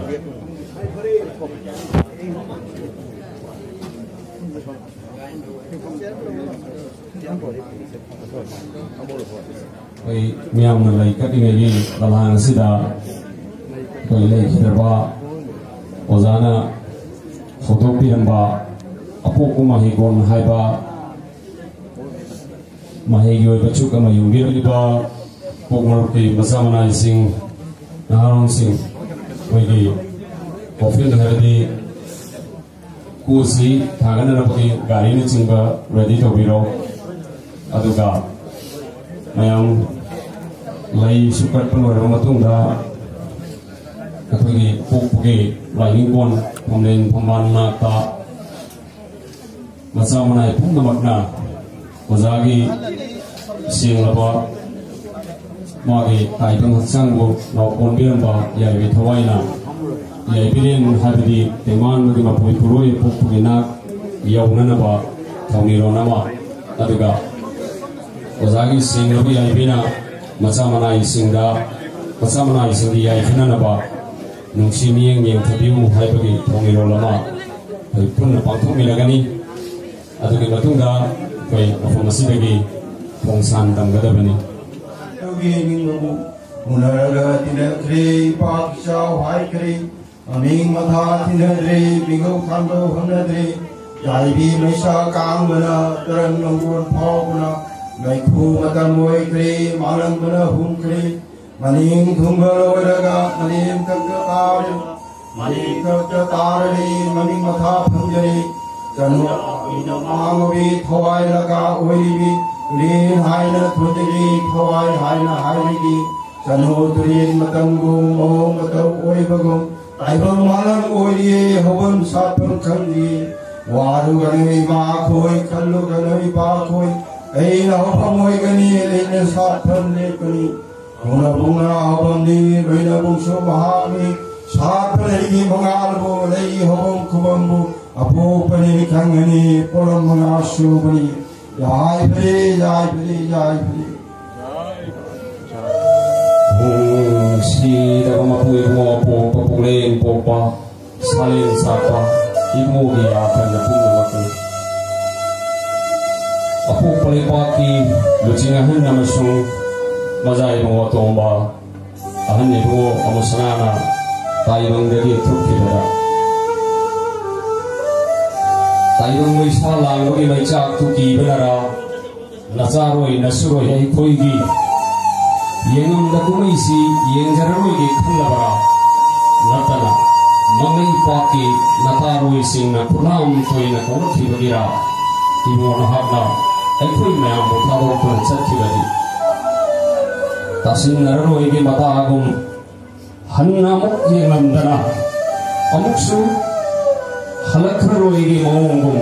ꯑꯩꯈꯣꯏ ꯃꯤꯌꯥꯝꯅ ꯂꯩ ꯀꯠꯂꯤꯉꯩꯒꯤ ꯂꯝꯍꯥꯡ ꯑꯁꯤꯗ ꯑꯩꯈꯣꯏ ꯂꯩꯈꯤꯗ꯭ꯔꯕ ꯑꯣꯖꯥꯅ ꯍꯧꯗꯣꯛꯄꯤꯔꯝꯕ ꯑꯄꯣꯛꯄ ꯃꯍꯩꯀꯣꯟ ꯍꯥꯏꯕ ꯃꯍꯩꯒꯤ ꯑꯣꯏꯕ ꯆꯨꯛ ꯑꯃ ꯌꯨꯡꯕꯤꯔꯛꯂꯤꯕ ꯄꯣꯛ ꯃꯔꯨꯞꯀꯤ ꯃꯆꯥ ꯃꯅꯥꯏꯁꯤꯡ, ꯅꯍꯥꯔꯣꯜꯁꯤꯡ, ꯑꯩꯈꯣꯏꯒꯤ ꯀꯣꯐꯤꯟ ꯍꯥꯏꯕꯗꯤ ꯀꯣꯆꯁꯤ ꯊꯥꯡꯒꯠꯅꯅꯕꯒꯤ ꯒꯥꯔꯤꯅꯆꯤꯡꯕ ꯔꯦꯗꯤ ꯇꯧꯕꯤꯔꯣ꯫ ꯑꯗꯨꯒ ꯃꯌꯥꯝ ꯂꯩꯁꯨ ꯀꯠꯄ ꯂꯣꯏꯔꯕ ꯃꯇꯨꯡꯗ ꯑꯩꯈꯣꯏꯒꯤ ꯄꯣꯛꯄꯒꯤ ꯂꯥꯏꯅꯤꯡꯀꯣꯟ ꯐꯝꯂꯦꯟ ꯐꯝꯕꯥꯜ ꯃꯅꯥꯛꯇ ꯃꯆꯥ ꯃꯅꯥꯏ ꯄꯨꯝꯅꯃꯛꯅ ꯑꯣꯖꯥꯒꯤ ꯁꯦꯡꯂꯕ ꯃꯥꯒꯤ ꯇꯥꯏꯕꯪ ꯍꯛꯆꯥꯡꯕꯨ ꯅꯥꯎ ꯀꯣꯟꯕꯤꯔꯝꯕ ꯌꯥꯏꯕꯤ ꯊꯋꯥꯏꯅ ꯌꯥꯏꯕꯤꯔꯦꯟ ꯍꯥꯏꯕꯗꯤ ꯇꯦꯡꯕꯥꯡꯕꯒꯤ ꯃꯄꯨꯔꯣꯏ ꯄꯨꯔꯣꯏ ꯄꯣꯛꯄꯒꯤ ꯅꯥꯛ ꯌꯧꯅꯅꯕ ꯊꯧꯅꯤꯔꯣꯟ ꯑꯃ, ꯑꯗꯨꯒ ꯑꯣꯖꯥꯒꯤ ꯁꯦꯡꯂꯕ ꯌꯥꯏꯕꯤꯅ ꯃꯆꯥ ꯃꯅꯥꯏꯁꯤꯡꯗ, ꯃꯆꯥ ꯃꯅꯥꯏꯁꯤꯡꯒꯤ ꯌꯥꯏꯐꯅꯅꯕ ꯅꯨꯡꯁꯤ ꯃꯤꯠꯌꯦꯡ ꯌꯦꯡꯊꯕꯤꯌꯨ ꯍꯥꯏꯕꯒꯤ ꯊꯧꯅꯤꯔꯣꯜ ꯑꯃ ꯑꯩꯈꯣꯏ ꯄꯨꯟꯅ ꯄꯥꯡꯊꯣꯛꯃꯤꯟꯅꯒꯅꯤ꯫ ꯑꯗꯨꯒꯤ ꯃꯇꯨꯡꯗ ꯑꯩꯈꯣꯏ ꯃꯐꯝ ꯑꯁꯤꯗꯒꯤ ꯈꯣꯡꯁꯥꯟ ꯇꯝꯒꯗꯕꯅꯤ꯫ ꯑꯗꯨꯒꯤ ꯅꯤꯡꯕꯕꯨ ꯎꯅꯔꯒ ꯇꯤꯟꯅꯈ꯭ꯔꯦ, ꯏꯄꯥꯛ ꯏꯆꯥꯎ ꯍꯥꯏꯈ꯭ꯔꯦ, ꯃꯃꯤꯡ ꯃꯊꯥ ꯊꯤꯅꯗ꯭ꯔꯦ, ꯃꯤꯒꯧ ꯊꯥꯡꯒꯧ ꯍꯪꯅꯗ꯭ꯔꯦ, ꯌꯥꯏꯕꯤ ꯃꯩꯁꯥ ꯀꯥꯡꯕꯅ ꯇꯔꯪ ꯂꯪꯒꯣꯜ ꯐꯥꯎꯕꯅ ꯃꯩꯈꯨ ꯃꯇꯝ ꯑꯣꯏꯈ꯭ꯔꯦ, ꯃꯥꯂꯪꯕꯅ ꯍꯨꯝꯈ꯭ꯔꯦ꯫ ꯃꯅꯤꯡ ꯊꯨꯡꯕ ꯂꯣꯏꯔꯒ ꯃꯅꯤꯡ ꯊꯛꯇ ꯇꯥꯔꯦ, ꯃꯅꯤꯡ ꯊꯛꯇ ꯇꯥꯔꯔꯦ, ꯃꯅꯤꯡ ꯃꯊꯥ ꯐꯪꯖꯔꯦ꯫ ꯆꯅꯨ ꯑꯩꯅ ꯃꯥꯡꯉꯨꯕꯤ ꯊꯋꯥꯏ ꯂꯀꯥ ꯑꯣꯏꯔꯤꯕꯤ, ꯇꯨꯔꯦꯟ ꯍꯥꯏꯅ ꯊꯣꯟꯖꯔꯤ, ꯊꯋꯥꯏ ꯍꯥꯏꯅ ꯍꯥꯏꯔꯤꯕꯤ꯫ ꯆꯅꯨ ꯇꯨꯔꯦꯟ ꯃꯇꯝꯒꯨꯝ, ꯃꯑꯣꯡ ꯃꯇꯧ ꯑꯣꯏꯕꯒꯨꯝ, ꯇꯥꯏꯕꯪ ꯃꯥꯂꯪ ꯑꯣꯏꯔꯤꯌꯦ, ꯍꯧꯐꯝ ꯁꯥꯠꯐꯝ ꯈꯪꯗꯤꯌꯦ꯫ ꯋꯥꯔꯨꯒꯅꯨ ꯏꯃꯥꯈꯣꯏ, ꯈꯜꯂꯨꯒꯅꯨ ꯏꯄꯥꯈꯣꯏ, ꯑꯩꯅ ꯍꯧꯐꯝ ꯑꯣꯏꯒꯅꯤ, ꯑꯩꯅ ꯁꯥꯠꯐꯝ ꯂꯦꯞꯀꯅꯤ꯫ ꯍꯧꯅꯕꯨꯡꯅ ꯍꯧꯐꯝꯅꯤ, ꯂꯣꯏꯅꯕꯨꯡꯁꯨ ꯃꯍꯥꯛꯅꯤ꯫ ꯁꯥꯠꯄ ꯂꯩꯒꯤ ꯃꯉꯥꯜꯕꯨ ꯂꯩ ꯍꯧꯐꯝ ꯈꯨꯕꯝꯕꯨ ꯑꯄꯣꯛꯄꯅꯤ ꯈꯪꯒꯅꯤ, ꯄꯣꯂꯝ ꯃꯉꯥ ꯁꯨꯕꯅꯤ꯫ ꯌꯥꯏꯐꯔꯦ, ꯌꯥꯏꯐꯔꯦ, ꯌꯥꯏꯐꯔꯦ꯫ ꯅꯨꯡꯁꯤꯔꯕ ꯃꯄꯨ ꯏꯕꯨꯡꯉꯣ ꯄꯣꯛꯄ, ꯄꯨꯛꯂꯦꯟ ꯄꯣꯛꯄ, ꯁꯥꯂꯦꯟ ꯁꯥꯠꯄ ꯏꯕꯨꯡꯉꯣꯒꯤ ꯌꯥꯊꯪꯗ ꯄꯨꯝꯅꯃꯛꯅꯤ꯫ ꯑꯄꯣꯛꯄ ꯂꯩꯄꯥꯛꯀꯤ ꯂꯨꯆꯤꯡ ꯑꯍꯟ ꯑꯃꯁꯨꯡ ꯃꯖꯥ ꯏꯕꯨꯡꯉꯣ ꯑꯇꯣꯝꯕ ꯑꯍꯟ ꯏꯕꯨꯡꯉꯣ ꯑꯃꯨꯁꯅꯥꯅ ꯇꯥꯏꯕꯪꯗꯒꯤ ꯊꯣꯛꯈꯤꯕꯗ, ꯇꯥꯏꯕꯪ ꯃꯩꯁꯥ ꯂꯥꯡꯕꯒꯤ ꯃꯩꯆꯥꯛꯇꯨ ꯀꯤꯕꯅꯔ, ꯅꯆꯥꯔꯣꯏ ꯅꯁꯨꯔꯣꯏ ꯑꯩꯈꯣꯏꯒꯤ ꯌꯦꯡꯉꯝꯗ ꯀꯨꯝꯍꯩꯁꯤ ꯌꯦꯡꯖꯔꯔꯣꯏꯒꯦ ꯈꯜꯂꯕ꯭ꯔꯥ? ꯅꯠꯇꯅ ꯃꯃꯩ ꯄꯥꯛꯀꯤ ꯅꯇꯥꯔꯣꯏꯁꯤꯡꯅ ꯈꯨꯂꯥꯝ ꯇꯣꯏꯅ ꯀꯧꯔꯛꯈꯤꯕꯒꯤꯔꯥ? ꯏꯕꯣ, ꯅꯍꯥꯛꯅ ꯑꯩꯈꯣꯏ ꯃꯌꯥꯝꯕꯨ ꯊꯥꯗꯣꯛꯇꯨꯅ ꯆꯠꯈꯤꯕꯗꯤ ꯇꯥꯁꯤꯟꯅꯔꯔꯣꯏꯒꯦ ꯃꯇꯥꯒꯨꯝ ꯍꯟꯅ ꯑꯃꯨꯛ ꯌꯦꯡꯂꯝꯗꯅ ꯑꯃꯨꯛꯁꯨ ꯍꯜꯂꯛꯈ꯭ꯔꯔꯣꯏꯒꯤ ꯃꯑꯣꯡꯒꯨꯝ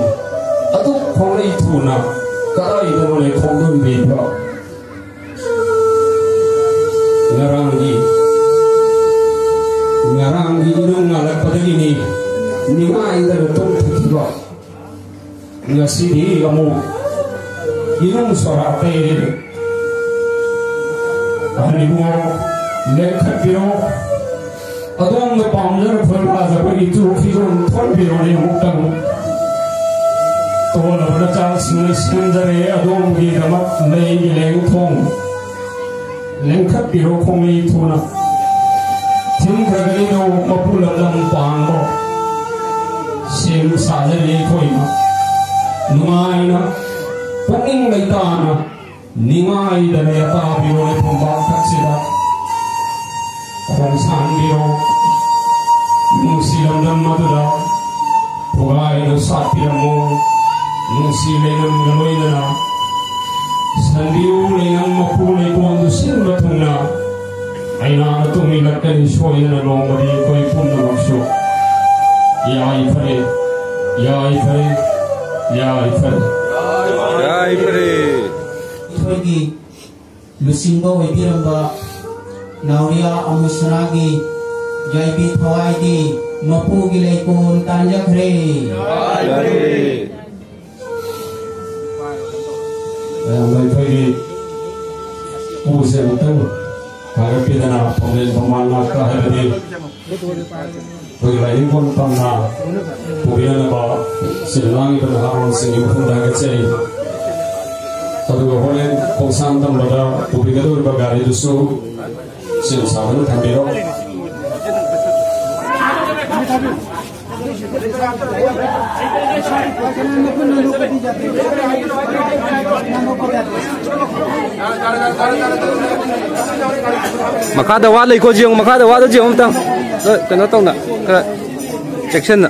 ꯑꯗꯨꯛ ꯈꯣꯡꯂꯩ ꯊꯨꯅ ꯀꯗꯥꯏꯗꯅꯣꯅꯦ ꯈꯣꯡꯗꯣꯟꯕꯤꯕ? ꯉꯔꯥꯡꯒꯤ, ꯉꯔꯥꯡꯒꯤ ꯏꯔꯨꯡ ꯉꯥꯜꯂꯛꯄꯗꯒꯤꯅꯤ ꯅꯤꯡꯉꯥꯏꯗꯅ ꯇꯨꯝꯊꯈꯤꯕ꯫ ꯉꯁꯤꯗꯤ ꯑꯃꯨꯛ ꯏꯔꯨꯝ ꯁꯣꯔꯥ ꯇꯩꯔꯦ꯫ ꯑꯍꯟ ꯏꯕꯨꯡꯉꯣ, ꯂꯦꯡꯈꯠꯄꯤꯔꯣ꯫ ꯑꯗꯣꯝꯅ ꯄꯥꯝꯖꯔꯛꯄ ꯂꯥꯖꯕ ꯏꯇꯨ ꯐꯤꯖꯣꯜ ꯊꯣꯟꯕꯤꯔꯣꯅꯦ ꯑꯃꯨꯛꯇꯪ꯫ ꯇꯣꯜꯂꯕ ꯅꯆꯥꯁꯤꯡꯅ ꯁꯦꯝꯖꯔꯦ ꯑꯗꯣꯝꯒꯤꯗꯃꯛ ꯂꯩꯒꯤ ꯂꯦꯡꯊꯣꯡ꯫ ꯂꯦꯡꯈꯠꯄꯤꯔꯣ ꯈꯣꯡꯂꯩ ꯊꯨꯅ꯫ ꯊꯤꯟꯈ꯭ꯔꯒꯅꯤ ꯅꯧ ꯃꯄꯨ ꯂꯝꯗꯝ ꯄꯥꯡꯕ꯫ ꯁꯦꯝ ꯁꯥꯖꯔꯤ ꯑꯩꯈꯣꯏꯅ ꯅꯨꯡꯉꯥꯏꯅ, ꯄꯨꯛꯅꯤꯡ ꯂꯩꯇꯥꯅ, ꯅꯤꯡꯉꯥꯏꯗꯅ ꯑꯇꯥꯕꯤꯔꯣ ꯂꯩꯐꯝ ꯄꯥꯛꯊꯛꯁꯤꯗ꯫ ꯈꯣꯡꯁꯥꯟꯕꯤꯔꯣ ꯅꯨꯡꯁꯤ ꯂꯝꯗꯝ ꯑꯗꯨꯗ꯫ ꯄꯨꯒꯥꯏꯅ ꯁꯥꯠꯄꯤꯔꯝꯃꯨ ꯅꯨꯡꯁꯤ ꯂꯩꯅꯝꯒ ꯂꯣꯏꯅꯅ꯫ ꯁꯟꯕꯤꯌꯨ ꯂꯩꯅꯝ ꯃꯄꯨ ꯂꯩꯀꯣꯜꯗꯨ ꯁꯤꯟꯕ ꯊꯨꯡꯅ꯫ ꯑꯩꯅꯥꯅ ꯇꯨꯡꯏꯜꯂꯛꯀꯅꯤ ꯁꯣꯏꯗꯅ ꯅꯣꯡꯃꯗꯤ ꯑꯩꯈꯣꯏ ꯄꯨꯝꯅꯃꯛꯁꯨ꯫ ꯌꯥꯏꯐꯔꯦ, ꯌꯥꯏꯐꯔꯦ, ꯌꯥꯏꯐꯔꯦ꯫ ꯌꯥꯏꯐꯔꯦ꯫ ꯑꯩꯈꯣꯏꯒꯤ ꯂꯨꯆꯤꯡꯕ ꯑꯣꯏꯕꯤꯔꯝꯕ ꯅꯥꯎꯔꯤꯌꯥ ꯑꯃꯨꯁꯅꯥꯒꯤ ꯌꯥꯏꯕꯤ ꯊꯋꯥꯏꯒꯤ ꯃꯄꯨꯒꯤ ꯂꯩꯀꯣꯜ ꯇꯥꯟꯖꯈ꯭ꯔꯦ꯫ ꯃꯌꯥꯝ ꯑꯩꯈꯣꯏꯒꯤ ꯎꯁꯦ ꯑꯃꯨꯛꯇꯪ ꯊꯥꯒꯠꯄꯤꯗꯅ ꯐꯝꯂꯦꯟ ꯐꯝꯕꯥꯜ ꯉꯥꯛꯇ ꯍꯥꯏꯕꯗꯤ ꯑꯩꯈꯣꯏꯒꯤ ꯂꯥꯏꯅꯤꯡꯐꯝ ꯇꯝꯅ ꯄꯨꯕꯤꯅꯅꯕ ꯁꯤꯜ ꯂꯥꯡꯉꯤꯕ ꯅꯍꯥꯔꯣꯜꯁꯤꯡꯒꯤ ꯃꯐꯝꯗ ꯍꯥꯏꯒꯠꯆꯔꯤ꯫ ꯑꯗꯨꯒ ꯍꯣꯔꯦꯟ ꯈꯣꯡꯁꯥꯟ ꯇꯝꯕꯗ ꯄꯨꯕꯤꯒꯗꯧꯔꯤꯕ ꯒꯥꯔꯤꯗꯨꯁꯨ ꯁꯦꯝ ꯁꯥꯗꯨꯅ ꯊꯝꯕꯤꯔꯣ꯫ ꯃꯈꯥꯗ ꯋꯥ ꯂꯩꯀꯣ, ꯌꯦꯡꯉꯨ, ꯃꯈꯥꯗ ꯋꯥꯗ ꯌꯦꯡꯉꯨ ꯑꯝꯇꯪ꯫ ꯀꯩꯅꯣ ꯇꯧꯅ, ꯈꯔ ꯆꯦꯛꯁꯤꯟꯅ꯫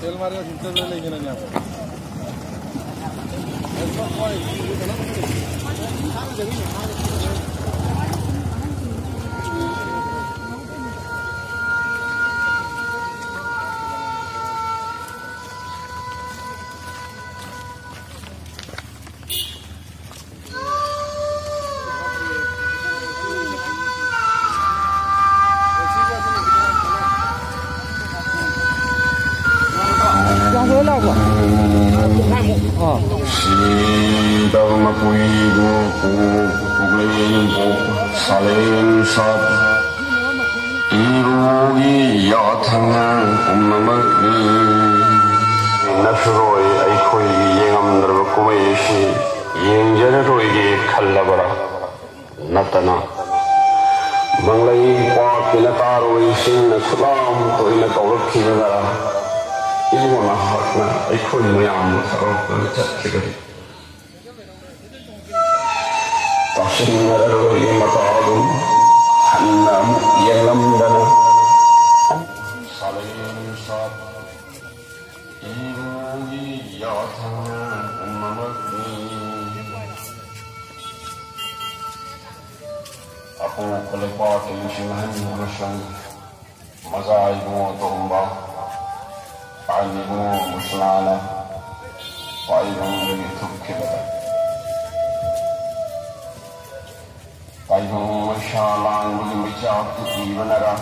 तेल मारेगा, सिंचर ले लेंगे ना यहाँ पर। ꯒꯤ ꯌꯥꯊꯪ ꯄꯨꯝꯅꯃꯛꯅꯤ꯫ ꯅꯁꯨꯔꯣꯏ ꯑꯩꯈꯣꯏꯒꯤ ꯌꯦꯡꯉꯝꯗ꯭ꯔꯕ ꯀꯨꯝꯍꯩ ꯑꯁꯤ ꯌꯦꯡꯖꯔꯔꯣꯏꯒꯦ ꯈꯜꯂꯕ꯭ꯔꯥ? ꯅꯠꯇꯅ ꯃꯪꯂꯩ ꯄꯥꯠꯀꯤ ꯅꯇꯥꯔꯣꯏꯁꯤꯡꯅ ꯁꯨꯛꯂꯥꯝ ꯇꯣꯏꯅ ꯀꯧꯔꯛꯈꯤꯕꯒ ꯏꯕꯨꯡꯉꯣ ꯅꯍꯥꯛꯅ ꯑꯩꯈꯣꯏ ꯃꯌꯥꯝꯕꯨ ꯊꯥꯗꯣꯛꯇꯨꯅ ꯆꯠꯈꯤꯕꯗꯤ? ꯇꯥꯁꯤꯟꯅꯔꯔꯣꯏꯒꯤ ꯃꯇꯥꯒꯨꯝ ꯍꯟꯅ ꯑꯃꯨꯛ ꯌꯦꯡꯂꯝꯗꯅ ꯁꯥꯂꯦꯟ ꯁꯥꯠ ꯏꯕꯨꯡꯉꯣꯒꯤ ꯌꯥꯊꯪ ꯄꯨꯝꯅꯃꯛꯅꯤ꯫ ꯑꯄꯣꯛꯄ ꯂꯩꯄꯥꯛꯀꯤ ꯅꯤꯡꯁꯤꯡꯍꯟ ꯑꯃꯁꯨꯡ ꯃꯆꯥ ꯏꯕꯨꯡꯉꯣ ꯇꯣꯝꯕ, ꯑꯍꯟ ꯏꯕꯨꯡꯉꯣ ꯃꯨꯁꯅꯥꯅ ꯇꯥꯏꯕꯪꯗꯒꯤ ꯊꯨꯞꯈꯤꯕꯗ, ꯇꯥꯏꯕꯪ ꯃꯩꯁꯥ ꯂꯥꯡꯕꯒꯤ ꯃꯩꯆꯥꯛꯇꯨ ꯄꯤꯕꯅꯔ,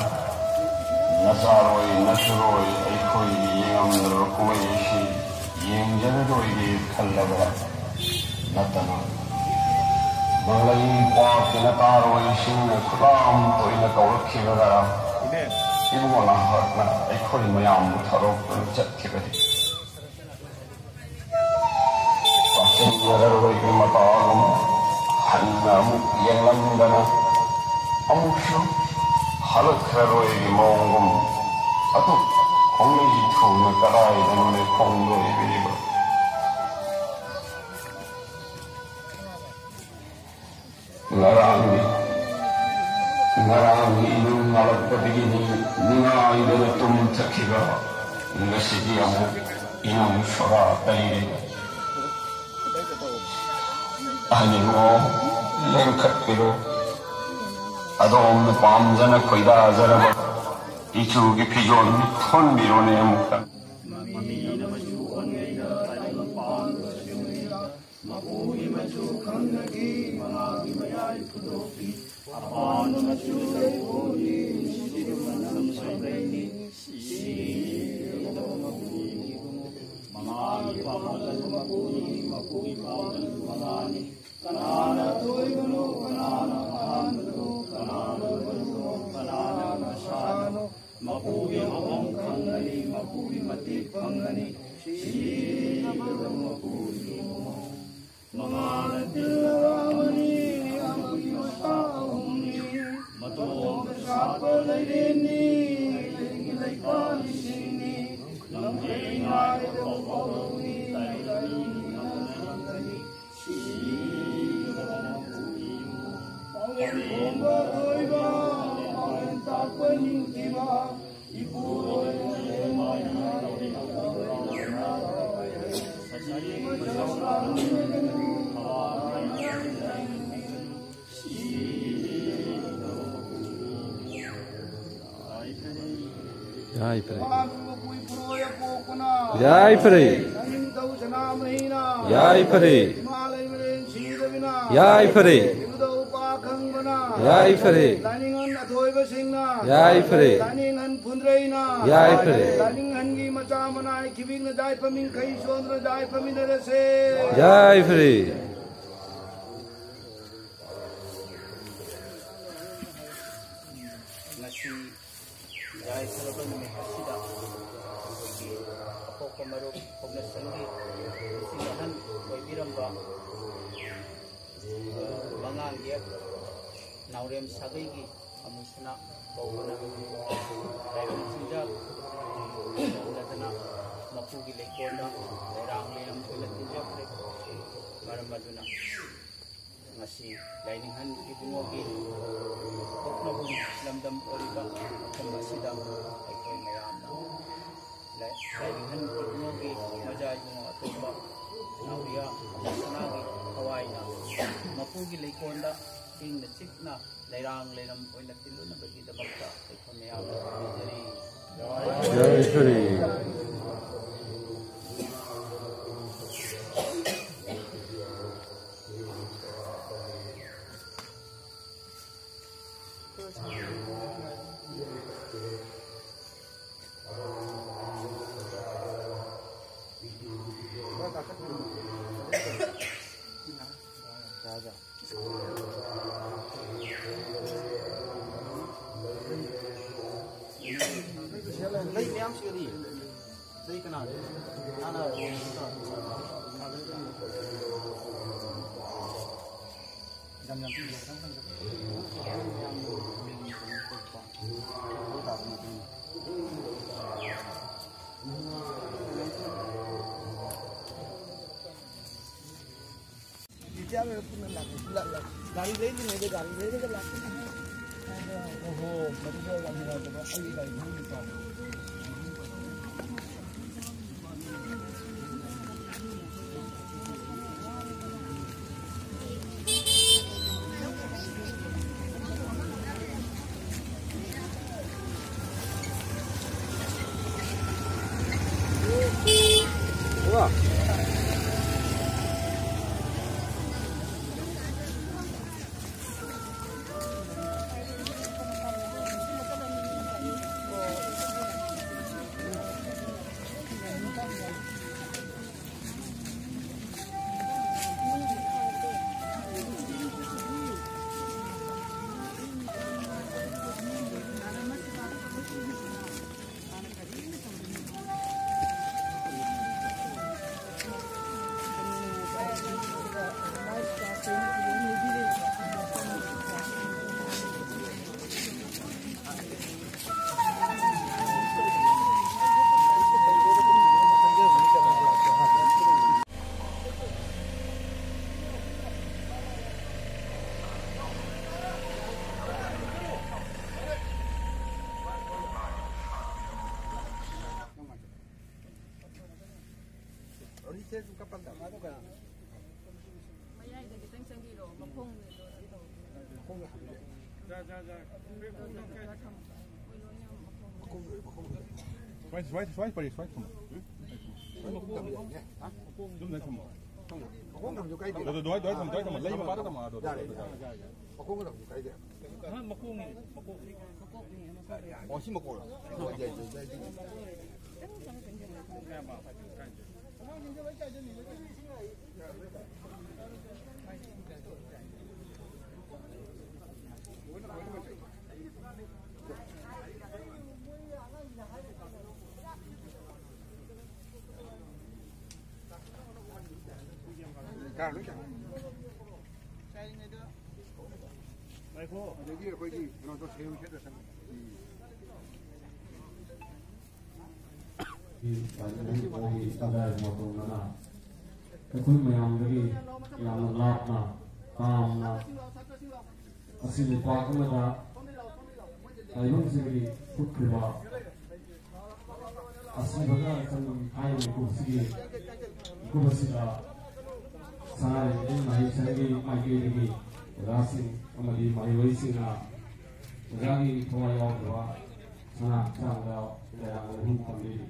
ꯅꯆꯥꯔꯣꯏ ꯅꯁꯨꯔꯣꯏ ꯑꯩꯈꯣꯏꯒꯤ ꯌꯦꯡꯉꯝꯗ꯭ꯔꯕ ꯀꯨꯝꯍꯩ ꯑꯁꯤ ꯌꯦꯡꯖꯔꯔꯣꯏꯒꯦ ꯈꯜꯂꯕ ꯅꯠꯇꯅ, ꯃꯪꯂꯩ ꯄꯥꯠꯀꯤ ꯅꯇꯥꯔꯣꯏꯁꯤꯡꯅ ꯈꯨꯗꯥꯝ ꯇꯣꯏꯅ ꯀꯧꯔꯛꯈꯤꯕꯒ ꯏꯕꯨꯡꯉꯣ ꯅꯍꯥꯛꯅ ꯑꯩꯈꯣꯏ ꯃꯌꯥꯝꯕꯨ ꯊꯥꯗꯣꯛꯇꯨꯅ ꯆꯠꯈꯤꯕꯗꯤ? ꯇꯥꯁꯤꯟꯅꯔꯔꯣꯏꯒꯤ ꯃꯇꯥꯒꯨꯝ ꯍꯟꯅ ꯑꯃꯨꯛ ꯌꯦꯡꯂꯝꯗꯅ ꯑꯃꯨꯛꯁꯨ ꯍꯜꯂꯛꯈ꯭ꯔꯔꯣꯏꯒꯤ ꯃꯑꯣꯡꯒꯨꯝ ꯑꯗꯨ ꯈꯣꯡꯂꯩ ꯊꯨꯅ ꯀꯗꯥꯏꯗꯅꯣꯅꯦ ꯈꯣꯡꯗꯣꯏꯕꯤꯔꯤꯕ? ꯉꯔꯥꯡꯒꯤ ꯉꯔꯥꯡꯒꯤ ꯏꯅꯨꯡ ꯉꯥꯂꯛꯄꯗꯒꯤꯅꯤ ꯅꯤꯡꯉꯥꯏꯗꯅ ꯇꯨꯝꯊꯈꯤꯕ꯫ ꯉꯁꯤꯗꯤ ꯑꯃꯨꯛ ꯏꯅꯨꯡ ꯁꯣꯔꯥ ꯇꯩꯔꯦ꯫ ꯑꯍꯟ ꯏꯕꯨꯡꯉꯣ, ꯂꯦꯡꯈꯠꯄꯤꯔꯣ꯫ ꯑꯗꯣꯝꯅ ꯄꯥꯝꯖꯅ ꯈꯣꯏꯗꯥꯖꯔꯕ ꯏꯆꯨꯒꯤ ꯐꯤꯖꯣꯜ ꯊꯣꯟꯕꯤꯔꯣꯅꯦ ꯑꯃꯨꯛꯇ꯫ ꯃꯃꯤꯅ ꯃꯆꯨ ꯑꯣꯟꯉꯩꯗ ꯇꯥꯏꯕꯪ ꯄꯥꯟꯕ ꯆꯨꯝꯃꯤꯗ꯫ ꯃꯄꯨꯒꯤ ꯃꯆꯨ ꯈꯪꯅꯒꯤ ꯃꯉꯥꯒꯤ ꯃꯌꯥꯏ ꯈꯨꯗꯣꯛꯄꯤ꯫ ꯑꯄꯥꯟꯕ ꯃꯆꯨ ꯂꯩꯄꯣꯠꯅꯤ, ꯅꯨꯡꯁꯤꯠ ꯃꯅꯝ ꯁꯣꯏꯕꯩꯅꯤ꯫ ꯁꯤꯗꯕ ꯃꯄꯨꯅꯤ ꯏꯕꯨꯡꯉꯣ꯫ ꯃꯉꯥꯒꯤ ꯄꯥꯎꯗꯝ ꯃꯄꯨꯅꯤ, ꯃꯄꯨꯒꯤ ꯄꯥꯎꯗꯝ ꯃꯉꯥꯅꯤ꯫ ꯀꯅꯥꯅ ꯑꯇꯣꯏꯕꯅꯣ, ꯀꯅꯥꯅ ꯑꯍꯥꯟꯕꯅꯣ, ꯀꯅꯥꯅ ꯃꯔꯨꯅꯣ, ꯀꯅꯥꯅ ꯃꯁꯥꯅꯣ? ꯃꯄꯨꯒꯤ ꯍꯧꯐꯝ ꯈꯪꯒꯅꯤ, ꯃꯄꯨꯒꯤ ꯃꯇꯤꯛ ꯐꯪꯒꯅꯤ꯫ ꯁꯤꯗꯕ ꯃꯄꯨꯒꯤ ꯃꯉꯥꯅ ꯇꯤꯜꯂꯔꯥꯃꯅꯤ, ꯑꯃꯒꯤ ꯃꯆꯥ ꯑꯍꯨꯝꯅꯤ꯫ ꯃꯇꯣꯝꯇ ꯁꯥꯠꯄ ꯂꯩꯔꯦꯟꯅꯤ, ꯂꯩꯒꯤ ꯂꯩꯄꯥꯛ ꯏꯁꯤꯡꯅꯤ꯫ ꯅꯪ ꯂꯩꯉꯥꯏꯗ ꯄꯥꯎꯔꯧꯅꯤ, ꯇꯥꯏꯕꯪ ꯃꯤꯅ ꯈꯪꯒꯅꯤ꯫ ꯁꯤꯗꯕ ꯃꯄꯨꯒꯤ ꯄꯥꯎꯔꯧ ꯈꯣꯡꯕ ꯑꯊꯣꯏꯕ, ꯄꯥꯎꯔꯧ ꯇꯥꯛꯄ ꯅꯤꯡꯊꯤꯕ, ꯌꯥꯏꯐꯔꯦ꯫ ꯌꯥꯏꯐꯔꯦ꯫ ꯌꯥꯏꯐꯔꯦ꯫ ꯌꯥꯏꯐꯔꯦ꯫ ꯂꯥꯏꯅꯤꯡꯊꯧ ꯁꯅꯥꯃꯍꯤꯅ ꯏꯃꯥ ꯂꯩꯃꯔꯦꯟ ꯁꯤꯗꯕꯤꯅ ꯌꯥꯏꯐꯔꯦ꯫ ꯏꯕꯨꯙꯧ ꯄꯥ ꯈꯪꯕꯅ ꯌꯥꯏꯐꯔꯦ꯫ ꯂꯥꯏꯅꯤꯡꯍꯟ ꯑꯊꯣꯏꯕꯁꯤꯡꯅ ꯌꯥꯏꯐꯔꯦ꯫ ꯂꯥꯏꯅꯤꯡꯍꯟ ꯐꯨꯟꯗ꯭ꯔꯩꯅ ꯌꯥꯏꯐꯔꯦ꯫ ꯂꯥꯏꯅꯤꯡꯍꯟꯒꯤ ꯃꯆꯥ ꯃꯅꯥꯏ ꯈꯤꯕꯤꯛꯅ ꯌꯥꯏꯐꯃꯤꯟ ꯈꯩ ꯁꯣꯟꯗꯅ ꯌꯥꯏꯐꯃꯤꯟꯅꯔꯁꯦ꯫ ꯌꯥꯏꯐꯔꯦ꯫ ꯉꯁꯤ ꯌꯥꯏꯐꯔꯕ ꯅꯨꯃꯤꯠ ꯑꯁꯤꯗ ꯑꯩꯈꯣꯏꯒꯤ ꯑꯄꯣꯛꯄ ꯃꯔꯨꯞ ꯍꯧꯅꯁꯪꯒꯤ ꯅꯤꯡꯁꯤꯡ ꯑꯍꯜ ꯑꯣꯏꯕꯤꯔꯝꯕ ꯃꯉꯥꯡꯌꯦꯛ ꯅꯥꯎꯔꯦꯝ ꯁꯥꯒꯩꯒꯤ ꯑꯃꯨꯁꯅꯥ ꯀꯧꯕꯅ ꯂꯥꯏꯕꯛ ꯆꯤꯟꯖꯥꯛ ꯇꯧꯗꯅ ꯃꯄꯨꯒꯤ ꯂꯩꯀꯣꯜꯗ ꯂꯩꯔꯥꯡ ꯂꯩꯔꯝ ꯑꯣꯏꯅ ꯇꯤꯟꯖꯈ꯭ꯔꯦ꯫ ꯃꯔꯝ ꯑꯗꯨꯅ ꯉꯁꯤ ꯂꯥꯏꯅꯤꯡꯍꯟ ꯏꯕꯨꯡꯉꯣꯒꯤ ꯄꯣꯛꯅꯐꯝ ꯂꯝꯗꯝ ꯑꯣꯏꯔꯤꯕ ꯃꯐꯝ ꯑꯁꯤꯗ ꯑꯩꯈꯣꯏ ꯃꯌꯥꯝꯅ ꯂꯥꯏ-, ꯂꯥꯏꯅꯤꯡꯍꯟ ꯏꯕꯨꯡꯉꯣꯒꯤ ꯃꯖꯥ ꯏꯕꯨꯡꯉꯣ ꯑꯇꯣꯝꯕ ꯅꯥꯎꯔꯤꯌꯥ ꯑꯃꯨꯁꯅꯥꯒꯤ ꯊꯋꯥꯏꯅ ꯃꯄꯨꯒꯤ ꯂꯩꯀꯣꯜꯗ ꯏꯪꯅ ꯆꯤꯛꯅ ꯂꯩꯔꯥꯡ ꯂꯩꯔꯝ ꯑꯣꯏꯅ ꯇꯤꯜꯂꯨꯅꯕꯒꯤꯗꯃꯛꯇ ꯑꯩꯈꯣꯏ ꯃꯌꯥꯝꯅ ꯈꯨꯔꯨꯝꯖꯔꯤ꯫ ꯌꯥꯏꯐꯔꯦ꯫ ꯂꯩ ꯃꯌꯥꯝꯁꯤꯒꯗꯤ ꯂꯩ ꯀꯅꯥꯒꯤ? ꯍꯥꯟꯅ ꯌꯥꯝ ꯌꯥꯝ ꯄꯤꯕ꯫ ꯒꯥꯔꯤ ꯂꯩꯔꯤꯉꯩꯗ ꯒꯥꯔꯤ ꯂꯩꯔꯒ ꯂꯥꯛꯄꯅꯤ꯫ ꯑꯣꯍꯣ, ꯃꯗꯨꯗ ꯌꯥꯝ ꯅꯨꯡꯉꯥꯏꯇꯕ꯫ ꯑꯩꯒꯤ ꯒꯥꯔꯤ ꯊꯧꯔꯤꯕ꯫ ꯃꯌꯥꯏꯗ ꯈꯤꯇꯪ ꯆꯪꯕꯤꯔꯣ, ꯃꯈꯣꯡꯗꯣ ꯀꯩꯅꯣ ꯇꯧ꯫ ꯁ꯭ꯋꯥꯏ, ꯁ꯭ꯋꯥꯏ, ꯁ꯭ꯋꯥꯏ ꯄꯔꯦꯡ, ꯁ꯭ꯋꯥꯏ ꯊꯝꯃꯣ꯫ ꯑꯗꯨꯝ ꯂꯩ ꯊꯝꯃꯣ꯫ ꯃꯈꯣꯡ ꯊꯝꯃꯁꯨ ꯀꯥꯏꯗꯦ꯫ ꯑꯗꯨ ꯑꯗꯨꯋꯥꯏ, ꯑꯗꯨꯋꯥꯏ ꯊꯝꯃꯣ, ꯑꯗꯨꯋꯥꯏ ꯊꯝꯃꯣ꯫ ꯂꯩ ꯃꯄꯥꯗ ꯊꯝꯃꯣ, ꯑꯗꯣ, ꯌꯥꯔꯦ, ꯑꯗꯣ, ꯌꯥꯔꯦ, ꯌꯥꯔꯦ꯫ ꯃꯈꯣꯡ ꯊꯝꯃꯁꯨ ꯀꯥꯏꯗꯦ꯫ ꯃꯈꯣꯡꯅꯤ, ꯃꯈꯣꯡ꯫ ꯑꯣ, ꯁꯤ ꯃꯈꯣꯡꯂꯣ? ꯑꯣ, ꯌꯥꯏ, ꯌꯥꯏ, ꯌꯥꯏ, ꯌꯥꯏ꯫ ꯑꯗꯒꯤ ꯑꯩꯈꯣꯏꯒꯤ ꯀꯩꯅꯣꯗꯣ ꯁꯦꯝ ꯈꯦꯠꯅ ꯁꯪ ꯑꯩꯈꯣꯏ ꯃꯌꯥꯝꯗꯒꯤ ꯌꯥꯝꯅ ꯂꯥꯞꯅ, ꯇꯥꯝꯅ, ꯑꯁꯤ ꯂꯩꯄꯥꯛ ꯑꯃꯗ ꯇꯥꯏꯕꯪꯁꯤꯡꯒꯤ ꯐꯨꯠꯈ꯭ꯔꯤꯕ ꯑꯁꯤꯕꯒ ꯆꯪꯕꯒꯤ ꯍꯥꯏꯔꯤꯕ ꯃꯤꯀꯨꯞ ꯑꯁꯤꯒꯤ, ꯃꯤꯀꯨꯞ ꯑꯁꯤꯗ ꯁꯅꯥꯔꯩ ꯃꯍꯩꯁꯪꯒꯤ ꯃꯥꯏꯀꯩꯗꯒꯤ ꯑꯣꯖꯥꯁꯤꯡ ꯑꯃꯗꯤ ꯃꯍꯩꯔꯣꯏꯁꯤꯡꯅ ꯑꯣꯖꯥꯒꯤ ꯊꯋꯥꯏ ꯌꯥꯎꯗꯕ ꯁꯅꯥ ꯍꯛꯆꯥꯡꯗ ꯀꯌꯥ ꯃꯔꯨꯝ ꯊꯝꯕꯤꯔꯤ꯫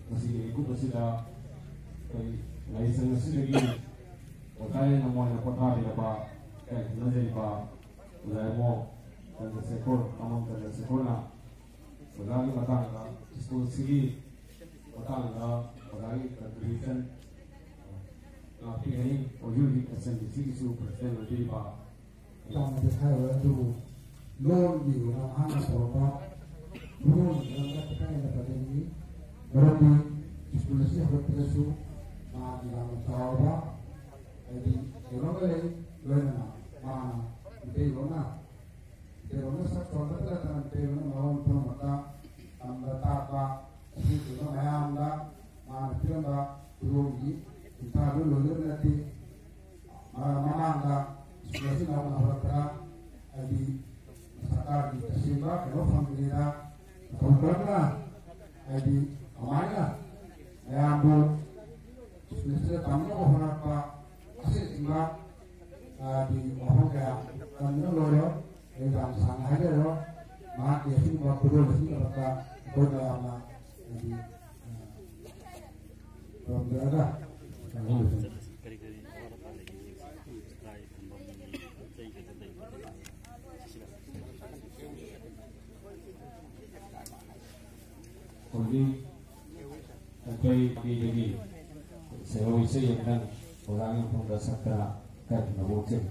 ꯃꯁꯤꯒꯤ ꯃꯤꯀꯨꯞ ꯑꯁꯤꯗ ꯑꯩꯈꯣꯏ ꯂꯥꯏꯁꯪ ꯑꯁꯤꯗꯒꯤ ꯑꯣꯖꯥ ꯍꯦꯟꯅ ꯃꯣꯏꯅ ꯄꯣꯊꯥꯕꯤꯔꯕ ꯀꯌꯥ ꯈꯪꯅꯖꯔꯤꯕ ꯑꯣꯖꯥ ꯏꯕꯣ ꯆꯟꯗ꯭ꯔꯁꯦꯈꯣꯔ, ꯑꯃꯝ ꯆꯟꯗ꯭ꯔꯁꯦꯈꯣꯔꯅ ꯑꯣꯖꯥꯒꯤ ꯃꯇꯥꯡꯗ, ꯁ꯭ꯀꯨꯜꯁꯤꯒꯤ ꯃꯇꯥꯡꯗ ꯑꯣꯖꯥꯒꯤ ꯀꯟꯇ꯭ꯔꯤꯕ꯭ꯌꯨꯁꯟ ꯉꯥꯛꯄꯤꯒꯅꯤ꯫ ꯍꯧꯖꯤꯛ ꯍꯧꯖꯤꯛ ꯑꯦꯁ ꯑꯦꯟ ꯗꯤ ꯁꯤꯒꯤꯁꯨ ꯄ꯭ꯔꯁꯤꯗꯦꯟ ꯑꯣꯏꯕꯤꯔꯤꯕ ꯌꯥꯝꯅꯗꯤ ꯍꯥꯏꯔꯣꯏ, ꯑꯗꯨꯕꯨ ꯂꯣꯟꯒꯤ ꯑꯣꯏꯅ ꯃꯍꯥꯛꯅ ꯇꯧꯔꯝꯕ ꯈꯨꯗꯣꯜꯒꯤ ꯃꯔꯝꯗ ꯈꯤꯇꯪ ꯍꯦꯟꯅ ꯄꯟꯖꯅꯤꯡꯉꯤ꯫ ꯃꯔꯝꯗꯤ ꯁ꯭ꯀꯨꯜ ꯑꯁꯤ ꯍꯧꯒꯠꯄꯗꯁꯨ ꯃꯥꯒꯤ ꯌꯥꯝꯅ ꯆꯥꯎꯕ ꯍꯥꯏꯗꯤ ꯀꯩꯅꯣꯒ ꯂꯩ, ꯂꯣꯏꯅꯅ ꯃꯥꯅ ꯃꯩꯇꯩꯂꯣꯟꯅ ꯃꯩꯇꯩꯂꯣꯟꯅ ꯁꯛ ꯆꯣꯟꯕꯇ ꯅꯠꯇꯅ ꯃꯩꯇꯩꯂꯣꯟꯅ ꯃꯔꯣꯟ ꯄꯨꯝꯅꯃꯛꯇ ꯇꯝꯕ ꯇꯥꯛꯄ ꯑꯁꯤꯒꯨꯝꯕ ꯃꯌꯥꯝꯗ ꯃꯥꯅ ꯄꯤꯔꯝꯕ ꯈꯨꯗꯣꯜꯒꯤ ꯁꯤꯟꯊꯥꯗꯨ ꯂꯣꯏꯅꯕ ꯅꯠꯇꯦ꯫ ꯃꯔꯝ ꯃꯃꯥꯡꯗ ꯁ꯭ꯀꯨꯜ ꯑꯁꯤ ꯅꯧꯅ ꯍꯧꯔꯛꯄꯗ ꯍꯥꯏꯗꯤ ꯁꯔꯀꯥꯔꯒꯤ ꯇꯁꯦꯡꯕ ꯀꯩꯅꯣ ꯐꯪꯗ꯭ꯔꯤꯉꯩꯗ ꯃꯇꯧ ꯀꯔꯝꯅ ꯍꯥꯏꯗꯤ ꯀꯃꯥꯏꯅ ꯃꯌꯥꯝꯕꯨ ꯁ꯭ꯀꯨꯜ ꯑꯁꯤꯗ ꯇꯝꯅꯕ ꯍꯣꯠꯅꯔꯛꯄ ꯑꯁꯤꯅꯆꯤꯡꯕ ꯍꯥꯏꯗꯤ ꯋꯥꯐꯝ ꯀꯌꯥ ꯇꯝꯗꯨꯅ ꯂꯣꯏꯔꯣꯏ꯫ ꯑꯩ ꯌꯥꯝ ꯁꯥꯡꯅ ꯍꯥꯏꯖꯔꯔꯣꯏ꯫ ꯃꯍꯥꯛꯀꯤ ꯑꯁꯤꯒꯨꯝꯕ ꯈꯨꯗꯣꯜ ꯑꯁꯤꯒꯤꯗꯃꯛꯇ ꯑꯩꯈꯣꯏ ꯃꯌꯥꯝꯅ ꯍꯥꯏꯗꯤ ꯇꯧꯔꯝꯖꯔꯒ ꯀꯔꯤ ꯀꯔꯤ ꯑꯋꯥꯠ ꯑꯄꯥ ꯂꯩꯒꯦ? ꯂꯥꯏ ꯊꯝꯐꯝ, ꯆꯩ ꯈꯛꯇ ꯂꯩꯕ? ꯍꯧꯖꯤꯛ ꯑꯩꯈꯣꯏ ꯃꯤꯗꯒꯤ ꯁꯦꯍꯧ ꯏꯁꯩ ꯑꯃꯇꯪ ꯑꯣꯖꯥꯒꯤ ꯃꯐꯝꯗ ꯁꯛꯇꯅ ꯀꯠꯅꯕ ꯎꯠꯆꯔꯤ꯫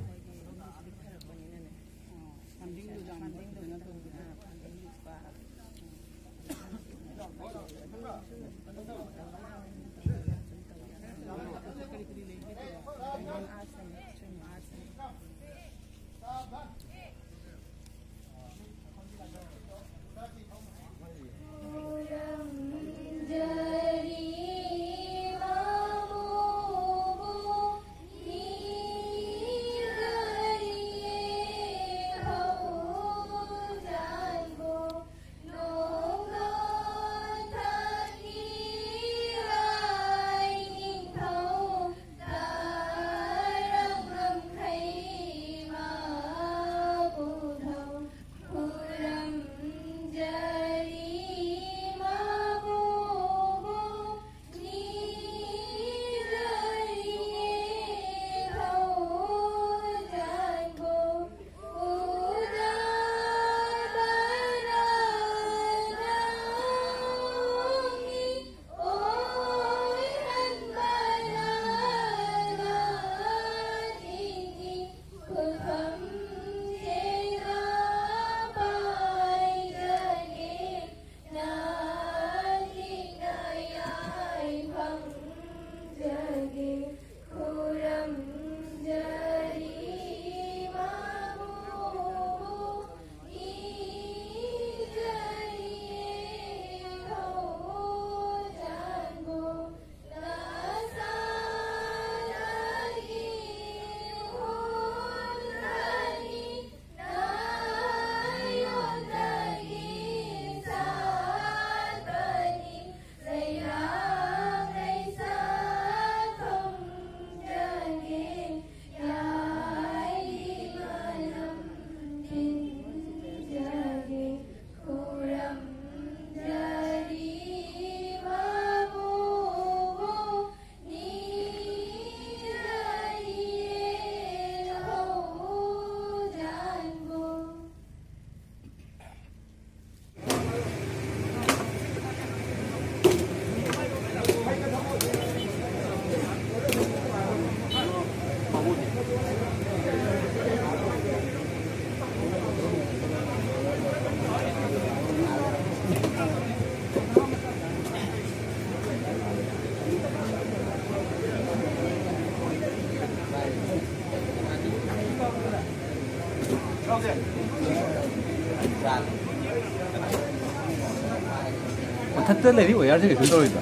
ꯃꯊꯛꯇ ꯂꯩꯔꯤ ꯋꯥꯌꯔꯁꯦ ꯀꯩꯁꯨ ꯇꯧꯔꯣꯏꯗ꯭ꯔꯣ?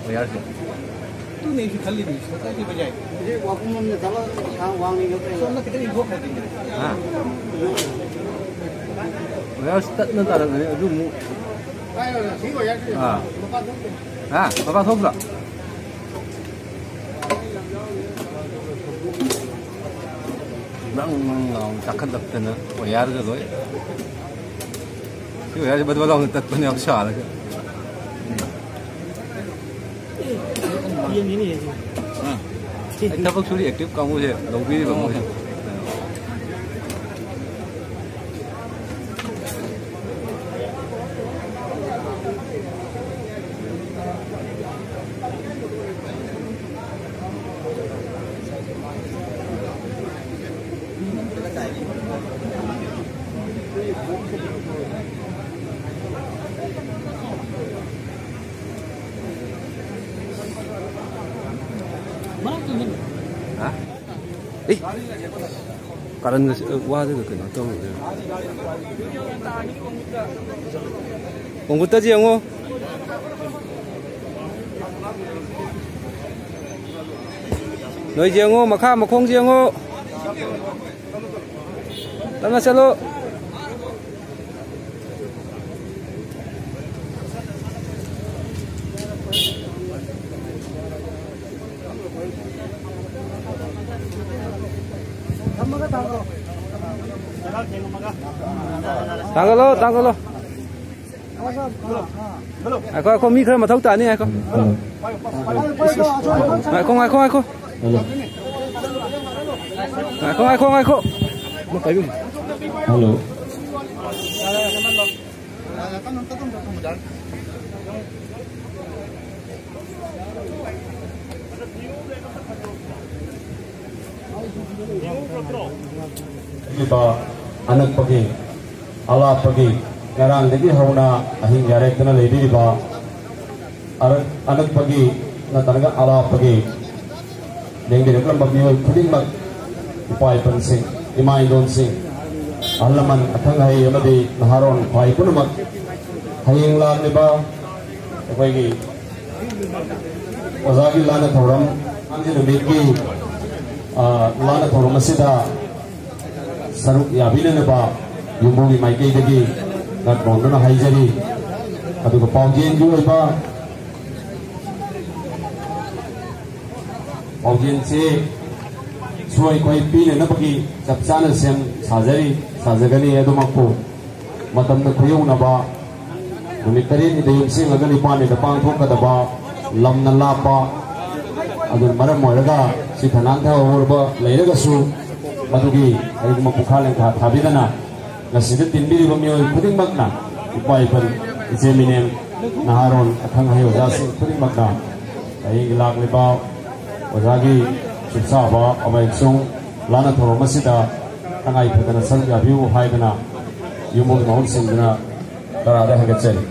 ꯋꯥꯌꯔꯁꯦ꯫ ꯑꯗꯨꯅꯦ ꯑꯩꯁꯨ ꯈꯜꯂꯤꯅꯤ, ꯁꯣꯛꯇꯣꯛꯈꯤꯕ ꯌꯥꯏ꯫ ꯍꯧꯖꯤꯛ ꯋꯥꯈꯨꯝ ꯑꯃꯅ ꯊꯕꯛ ꯏꯪꯈꯥꯡ ꯋꯥꯡꯅ ꯌꯣꯛꯄ ꯌꯥꯏ꯫ ꯁꯣꯝꯗ ꯈꯤꯇꯪ ꯏꯟꯊꯣꯛꯈ꯭ꯔꯗꯤ꯫ ꯍꯥ? ꯋꯥꯌꯔꯁꯦ ꯇꯠꯅ ꯇꯥꯔꯛꯀꯅꯤ, ꯑꯗꯨ ꯑꯃꯨꯛ꯫ ꯁꯤ ꯋꯥꯌꯔꯁꯦ ꯑꯥ꯫ ꯃꯄꯥ ꯊꯣꯛꯇꯦ꯫ ꯍꯥ? ꯃꯄꯥ ꯊꯣꯛꯇ꯭ꯔꯣ? ꯅꯪ ꯅꯪ ꯂꯥꯎꯅ ꯆꯥꯈꯠꯂꯛꯇꯅ ꯋꯥꯌꯔꯒ ꯂꯣꯏ꯫ ꯁꯤ ꯋꯥꯌꯔꯁꯦ ꯕꯗꯕ ꯂꯥꯎꯅ ꯇꯠꯄꯅꯦ ꯌꯥꯝ ꯁꯥꯔꯒ꯫ ꯑꯥ꯫ ꯑꯩ ꯊꯕꯛ ꯁꯨꯔꯤ ꯑꯦꯛꯇꯤꯚ ꯀꯥꯡꯕꯨꯁꯦ ꯂꯧꯕꯤꯔꯤꯕ ꯃꯣꯏꯁꯦ꯫ ꯍꯥ? ꯑꯦ, ꯀꯥꯔꯟꯒ ꯋꯥꯗꯒ ꯀꯩꯅꯣ ꯇꯧꯔꯒ꯫ ꯈꯣꯡꯈꯨꯠꯇꯁꯤ ꯌꯦꯡꯉꯣ꯫ ꯅꯣꯏꯁꯤ ꯌꯦꯡꯉꯣ, ꯃꯈꯥ ꯃꯈꯣꯡꯁꯤ ꯌꯦꯡꯉꯣ꯫ ꯇꯞꯅ ꯆꯠꯂꯣ꯫ ꯊꯥꯡꯒꯠꯂꯣ, ꯊꯥꯡꯒꯠꯂꯣ꯫ ꯉꯥꯏꯈꯣ, ꯉꯥꯏꯈꯣ, ꯃꯤ ꯈꯔ ꯃꯊꯧ ꯇꯥꯅꯤ, ꯉꯥꯏꯈꯣ꯫ ꯉꯥꯏꯈꯣ, ꯉꯥꯏꯈꯣ, ꯉꯥꯏꯈꯣ꯫ ꯉꯥꯏꯈꯣ, ꯉꯥꯏꯈꯣ, ꯉꯥꯏꯈꯣ꯫ ꯍꯜꯂꯣ꯫ ꯄꯤꯕ ꯑꯅꯛꯄꯒꯤ, ꯑꯂꯥꯞꯄꯒꯤ, ꯉꯔꯥꯡꯗꯒꯤ ꯍꯧꯅ ꯑꯍꯤꯡ ꯌꯥꯔꯦꯛꯇꯅ ꯂꯩꯕꯤꯔꯤꯕ ꯑꯔ-, ꯑꯅꯛꯄꯒꯤ ꯅꯠꯇ꯭ꯔꯒ ꯑꯂꯥꯞꯄꯒꯤ ꯂꯦꯡꯕꯤꯔꯛꯂꯝꯕ ꯃꯤꯑꯣꯏ ꯈꯨꯗꯤꯡꯃꯛ, ꯏꯄꯥ ꯏꯄꯨꯁꯤꯡ, ꯏꯃꯥ ꯏꯟꯗꯣꯟꯁꯤꯡ, ꯑꯍꯜ ꯂꯃꯟ, ꯑꯈꯪ ꯑꯍꯩ ꯑꯃꯗꯤ ꯅꯍꯥꯔꯣꯜ ꯈ꯭ꯋꯥꯏ ꯄꯨꯝꯅꯃꯛ, ꯍꯌꯦꯡ ꯂꯥꯛꯂꯤꯕ ꯑꯩꯈꯣꯏꯒꯤ ꯑꯣꯖꯥꯒꯤ ꯂꯥꯟꯅ ꯊꯧꯔꯝ, ꯑꯉꯥꯡꯒꯤ ꯅꯨꯃꯤꯠꯀꯤ, ꯑ, ꯂꯥꯟꯅ ꯊꯧꯔꯝ ꯑꯁꯤꯗ ꯁꯔꯨꯛ ꯌꯥꯕꯤꯅꯅꯕ ꯌꯨꯝꯕꯨꯒꯤ ꯃꯥꯏꯀꯩꯗꯒꯤ ꯂꯥꯠ ꯅꯣꯟꯗꯨꯅ ꯍꯥꯏꯖꯔꯤ꯫ ꯑꯗꯨꯒ ꯄꯥꯎꯖꯦꯜꯒꯤ ꯑꯣꯏꯕ ꯄꯥꯎꯖꯦꯜꯁꯤ ꯁꯨ ꯑꯩꯈꯣꯏ ꯄꯤꯅꯅꯕꯒꯤ ꯆꯞ ꯆꯥꯅ ꯁꯦꯝ ꯁꯥꯖꯔꯤ, ꯁꯥꯖꯒꯅꯤ꯫ ꯑꯗꯨꯃꯛꯄꯨ ꯃꯇꯝꯅ ꯈꯨꯌꯧꯅꯕ, ꯅꯨꯃꯤꯠ ꯇꯔꯦꯠꯅꯤꯗ ꯌꯨꯝꯁꯦꯡꯉꯒ ꯅꯤꯄꯥꯟꯅꯤꯗ ꯄꯥꯡꯊꯣꯛꯀꯗꯕ, ꯂꯝꯅ ꯂꯥꯞꯄ, ꯑꯗꯨꯅ ꯃꯔꯝ ꯑꯣꯏꯔꯒ ꯁꯤ ꯊꯅꯥꯟꯊ ꯑꯣꯏꯔꯕ ꯂꯩꯔꯒꯁꯨ ꯃꯗꯨꯒꯤ ꯀꯔꯤꯒꯨꯝꯕ ꯄꯨꯈꯥ ꯂꯦꯡꯈꯥ ꯊꯥꯕꯤꯗꯅ ꯉꯁꯤꯗ ꯇꯤꯟꯕꯤꯔꯤꯕ ꯃꯤꯑꯣꯏ ꯈꯨꯗꯤꯡꯃꯛꯅ, ꯏꯄꯥ ꯏꯄꯨ, ꯏꯆꯦ ꯃꯤꯅꯦꯝ, ꯅꯍꯥꯔꯣꯜ, ꯑꯈꯪ ꯑꯍꯩ ꯑꯣꯖꯥꯁꯤꯡ ꯈꯨꯗꯤꯡꯃꯛꯅ ꯍꯌꯦꯡ ꯂꯥꯛꯂꯤꯕ ꯑꯣꯖꯥꯒꯤ ꯆꯨꯞꯁꯥꯕ ꯑꯃꯁꯨꯡ ꯂꯥꯟꯅ ꯊꯧꯔꯝ ꯑꯁꯤꯗ ꯇꯉꯥꯏ ꯐꯗꯅ ꯁꯔꯨꯛ ꯌꯥꯕꯤꯌꯨ ꯍꯥꯏꯗꯅ ꯌꯨꯝꯕꯨꯒꯤ ꯃꯍꯨꯠ ꯁꯤꯟꯗꯨꯅ ꯇꯔꯥꯗ ꯍꯥꯏꯒꯠꯆꯔꯤ꯫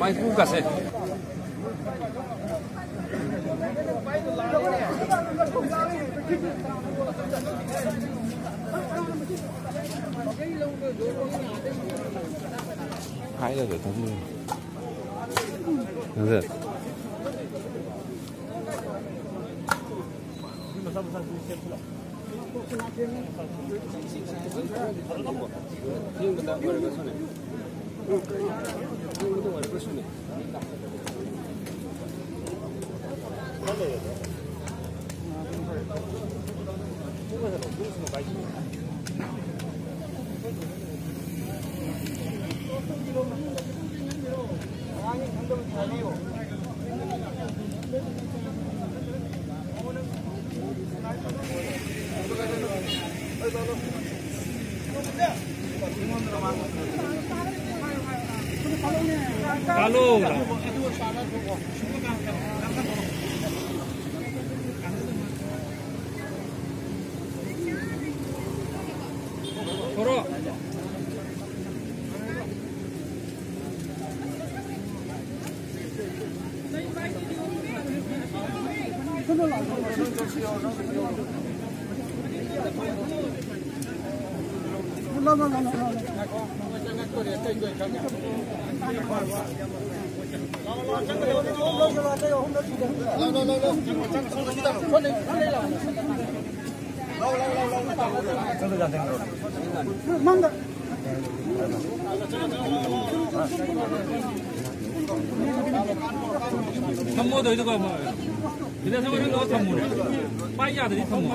ꯃꯥꯏꯀꯨꯒꯁꯦ꯫ ꯍꯥꯏꯔꯒ ꯈꯪꯗꯦ꯫ ꯑꯗ ꯊꯝꯃꯣꯗꯣ, ꯑꯗꯨꯒ ꯑꯃꯨꯛ ꯁꯤꯗ ꯁꯨꯝ ꯂꯧꯔ ꯊꯝꯃꯣꯅꯦ꯫ ꯄꯥꯏ ꯌꯥꯗ꯭ꯔꯗꯤ ꯊꯝꯃꯣ꯫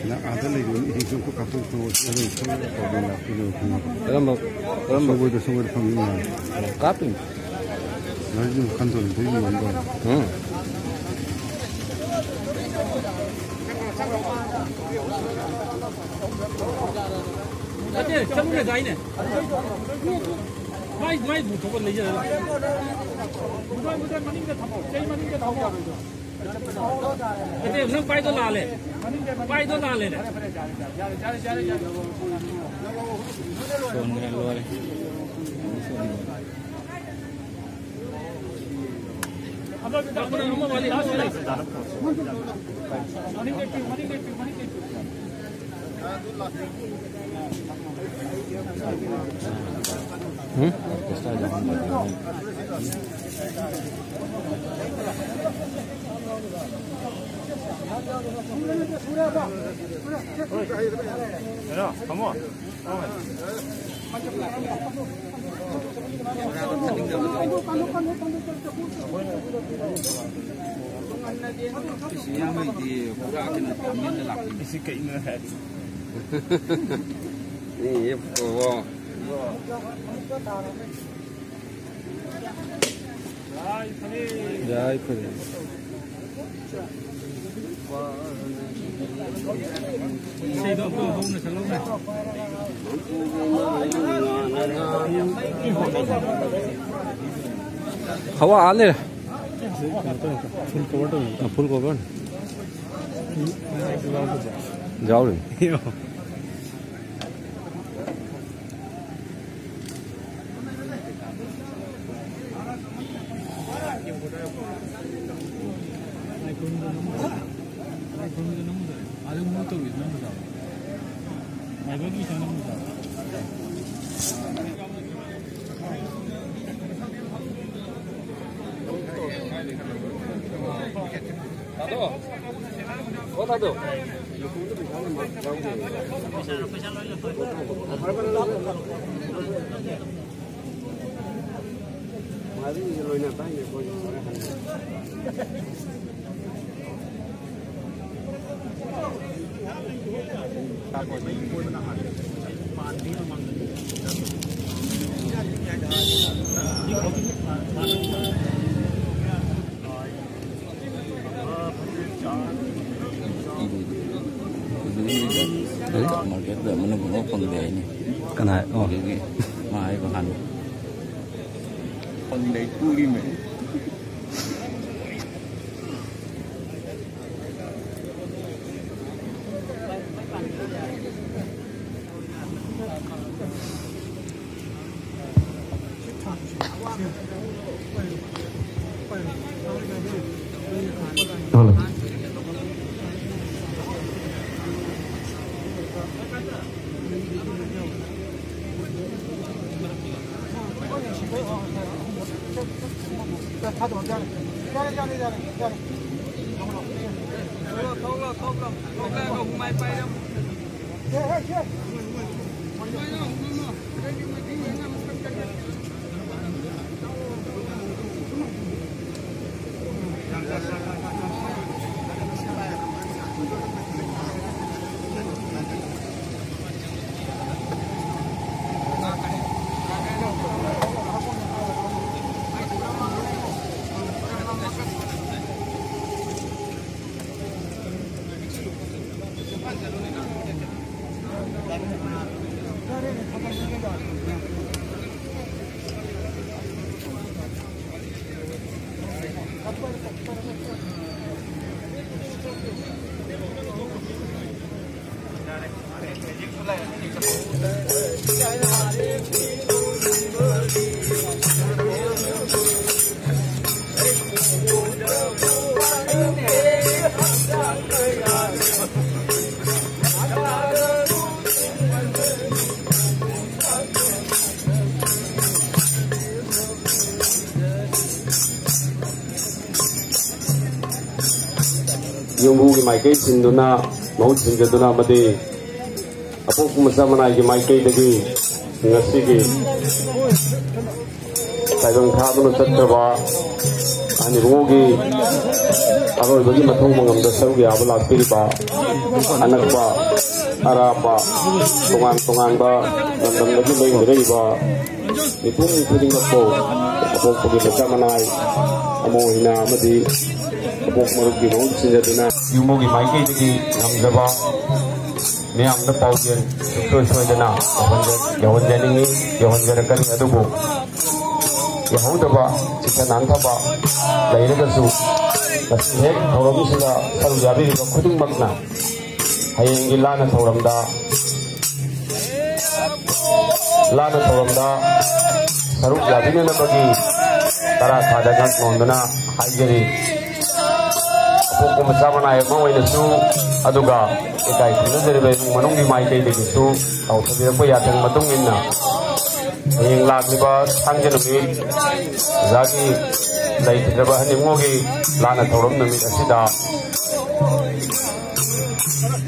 ꯅꯪ ꯑꯥꯗ ꯂꯩꯕ ꯃꯤꯁꯤꯡꯁꯨ ꯑꯝꯇ ꯀꯥꯞꯊꯣꯛ ꯊꯣꯛꯑꯣ꯫ ꯀꯔꯝꯕ, ꯀꯔꯝꯕ? ꯁꯪꯒꯣꯏꯗ, ꯁꯪꯒꯣꯏꯗ ꯐꯝꯃꯤ ꯃꯌꯥꯝ꯫ ꯀꯥꯞꯄꯤꯅꯤ꯫ ꯂꯥꯏꯔꯤꯛ ꯌꯦꯡꯕ ꯀꯟꯗꯣꯔꯤꯗ ꯌꯦꯡꯉꯝꯗꯣꯔꯤ꯫ ꯎꯝ꯫ ꯅꯠꯇꯦ, ꯆꯠꯂꯨꯅꯦ, ꯗꯥꯏꯅꯦ꯫ ꯃꯥꯏ, ꯃꯥꯏ ꯄꯨꯊꯣꯛꯄ ꯂꯩꯖꯔ ꯂꯥꯛꯑꯦ꯫ ꯃꯨꯊꯣꯏ, ꯃꯨꯊꯣꯏ, ꯃꯅꯤꯡꯗ ꯊꯝꯃꯣ꯫ ꯆꯩ ꯃꯅꯤꯡꯗ ꯊꯝꯃꯣ꯫ ꯅꯠꯇꯦ, ꯅꯪ ꯄꯥꯏꯗꯣ ꯂꯥꯜꯂꯦ꯫ ꯄꯥꯏꯗꯣ ꯂꯥꯜꯂꯦꯅꯦ꯫ ꯁꯣꯟꯈ꯭ꯔꯦ, ꯂꯣꯏꯔꯦ꯫ ꯑꯃ, ꯑꯃ ꯋꯥꯠꯂꯤ, ꯑꯃ ꯋꯥꯠꯂꯤ꯫ ꯃꯅꯤꯡ ꯂꯦꯞꯄꯤꯌꯨ, ꯃꯅꯤꯡ ꯂꯦꯞꯄꯤꯌꯨ, ꯃꯅꯤꯡ ꯂꯦꯞꯄꯤꯌꯨ꯫ ꯎꯝ? ꯀꯩꯅꯣ, ꯊꯝꯃꯣ꯫ ꯏꯌꯥꯝꯕꯩꯗꯤ ꯄꯨꯔꯥ ꯀꯩꯅꯣ ꯄꯥꯝꯃꯦꯅ ꯂꯥꯛꯄꯅꯤ꯫ ꯁꯤ ꯀꯩꯅꯣ ꯍꯥꯏ꯫ ꯃꯤ ꯌꯦꯞꯄꯣ꯫ ꯌꯥꯏ ꯐꯔꯦ꯫ ꯍꯋꯥ ꯑꯥ ꯂꯩꯔꯦ꯫ ꯐꯨꯜ ꯀꯣꯚꯔ ꯇꯧ꯫ ꯑ, ꯐꯨꯜ ꯀꯣꯚꯔ꯫ ꯌꯥꯎꯔꯤ꯫ ꯃꯥꯔꯀꯦꯠꯇ ꯃꯅꯨꯡ ꯑꯃ ꯐꯪꯗꯦ ꯍꯥꯏꯅꯤ꯫ ꯀꯅꯥ? ꯑꯣ꯫ ꯑꯗꯨꯒꯤ ꯃꯥ ꯍꯥꯏꯕ ꯍꯥꯟꯅ꯫ ꯐꯪꯗꯦ, ꯇꯨꯔꯤꯃꯦ꯫ ꯌꯨꯝꯕꯨꯒꯤ ꯃꯥꯏꯀꯩ ꯁꯤꯟꯗꯨꯅ, ꯃꯍꯨꯠ ꯁꯤꯟꯖꯗꯨꯅ ꯑꯃꯗꯤ ꯑꯄꯣꯛꯄ ꯃꯆꯥ ꯃꯅꯥꯏꯒꯤ ꯃꯥꯏꯀꯩꯗꯒꯤ ꯉꯁꯤꯒꯤ ꯇꯥꯏꯕꯪ ꯊꯥꯗꯨꯅ ꯆꯠꯈ꯭ꯔꯕ ꯑꯍꯟ ꯏꯕꯨꯡꯉꯣꯒꯤ ꯑꯔꯣꯏꯕꯒꯤ ꯃꯊꯧ ꯃꯉꯝꯗ ꯁꯔꯨꯛ ꯌꯥꯕ ꯂꯥꯛꯄꯤꯔꯤꯕ ꯑꯅꯛꯄ ꯑꯔꯥꯞꯄ ꯇꯣꯉꯥꯟ ꯇꯣꯉꯥꯟꯕ ꯂꯝꯗꯝꯗꯒꯤ ꯂꯦꯡꯗꯔꯛꯏꯕ ꯃꯤꯄꯨꯝ ꯈꯨꯗꯤꯡꯃꯛꯄꯨ ꯑꯄꯣꯛꯄꯒꯤ ꯃꯆꯥ ꯃꯅꯥꯏ ꯑꯃ ꯑꯣꯏꯅ ꯑꯃꯗꯤ ꯑꯄꯣꯛ ꯃꯔꯨꯞꯀꯤ ꯃꯍꯨꯠ ꯁꯤꯟꯖꯗꯨꯅ ꯌꯨꯝꯕꯨꯒꯤ ꯃꯥꯏꯀꯩꯗꯒꯤ ꯉꯝꯖꯕ ꯃꯤꯌꯥꯝꯗ ꯄꯥꯎꯖꯦꯜ ꯁꯨꯡꯁꯣꯏ ꯁꯣꯏꯗꯅ ꯌꯧꯍꯟꯖ-, ꯌꯧꯍꯟꯖꯅꯤꯡꯏ, ꯌꯧꯍꯟꯖꯔꯛꯀꯅꯤ꯫ ꯑꯗꯨꯕꯨ ꯌꯧꯍꯧꯗꯕ, ꯆꯤꯠꯊ ꯅꯥꯟꯊꯕ ꯂꯩꯔꯒꯁꯨ, ꯉꯁꯤ ꯍꯦꯛ ꯊꯧꯔꯝꯁꯤꯗ ꯁꯔꯨꯛ ꯌꯥꯕꯤꯔꯤꯕ ꯈꯨꯗꯤꯡꯃꯛꯅ ꯍꯌꯦꯡꯒꯤ ꯂꯥꯟꯅ ꯊꯧꯔꯝꯗ, ꯂꯥꯟꯅ ꯊꯧꯔꯝꯗ ꯁꯔꯨꯛ ꯌꯥꯕꯤꯅꯅꯕꯒꯤ ꯇꯔꯥ ꯈꯥꯗ ꯉꯛ ꯅꯣꯟꯗꯨꯅ ꯍꯥꯏꯖꯔꯤ꯫ ꯑꯄꯣꯛꯄ ꯃꯆꯥ ꯃꯅꯥꯏ ꯑꯃ ꯑꯣꯏꯅꯁꯨ, ꯑꯗꯨꯒ ꯏꯀꯥꯏ ꯈꯨꯝꯅꯖꯔꯤꯕ ꯏꯃꯨꯡ ꯃꯅꯨꯡꯒꯤ ꯃꯥꯏꯀꯩꯗꯒꯤꯁꯨ ꯆꯥꯎꯊꯕꯤꯔꯛꯄ ꯌꯥꯊꯪ ꯃꯇꯨꯡ ꯏꯟꯅ, ꯍꯌꯦꯡ ꯂꯥꯛꯂꯤꯕ ꯊꯥꯡꯖ ꯅꯨꯃꯤꯠ ꯑꯣꯖꯥꯒꯤ ꯂꯩꯈꯤꯗ꯭ꯔꯕ ꯑꯍꯟ ꯏꯃꯨꯡꯒꯤ ꯂꯥꯟꯅ ꯊꯧꯔꯝ ꯅꯨꯃꯤꯠ ꯑꯁꯤꯗ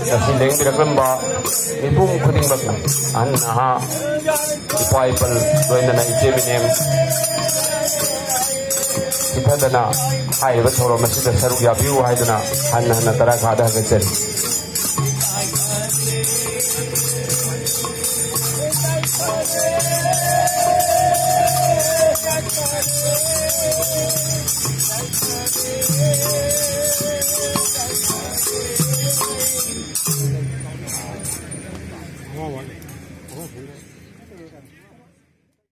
ꯉꯁꯤ ꯂꯦꯡꯕꯤꯔꯛꯂꯝꯕ ꯃꯤꯄꯨꯝ ꯈꯨꯗꯤꯡꯃꯛꯅ, ꯑꯍꯟ ꯅꯍꯥ, ꯏꯄꯥ ꯏꯄꯜ, ꯂꯣꯏꯅꯅ ꯏꯆꯦ ꯃꯤꯅꯦꯝ ꯆꯤꯠꯊꯗꯅ ꯍꯥꯏꯔꯤꯕ ꯊꯧꯔꯝ ꯑꯁꯤꯗ ꯁꯔꯨꯛ ꯌꯥꯕꯤꯌꯨ ꯍꯥꯏꯗꯨꯅ ꯍꯟꯅ ꯍꯟꯅ ꯇꯔꯥ ꯈꯥꯗ ꯍꯥꯏꯒꯠꯆꯔꯤ꯫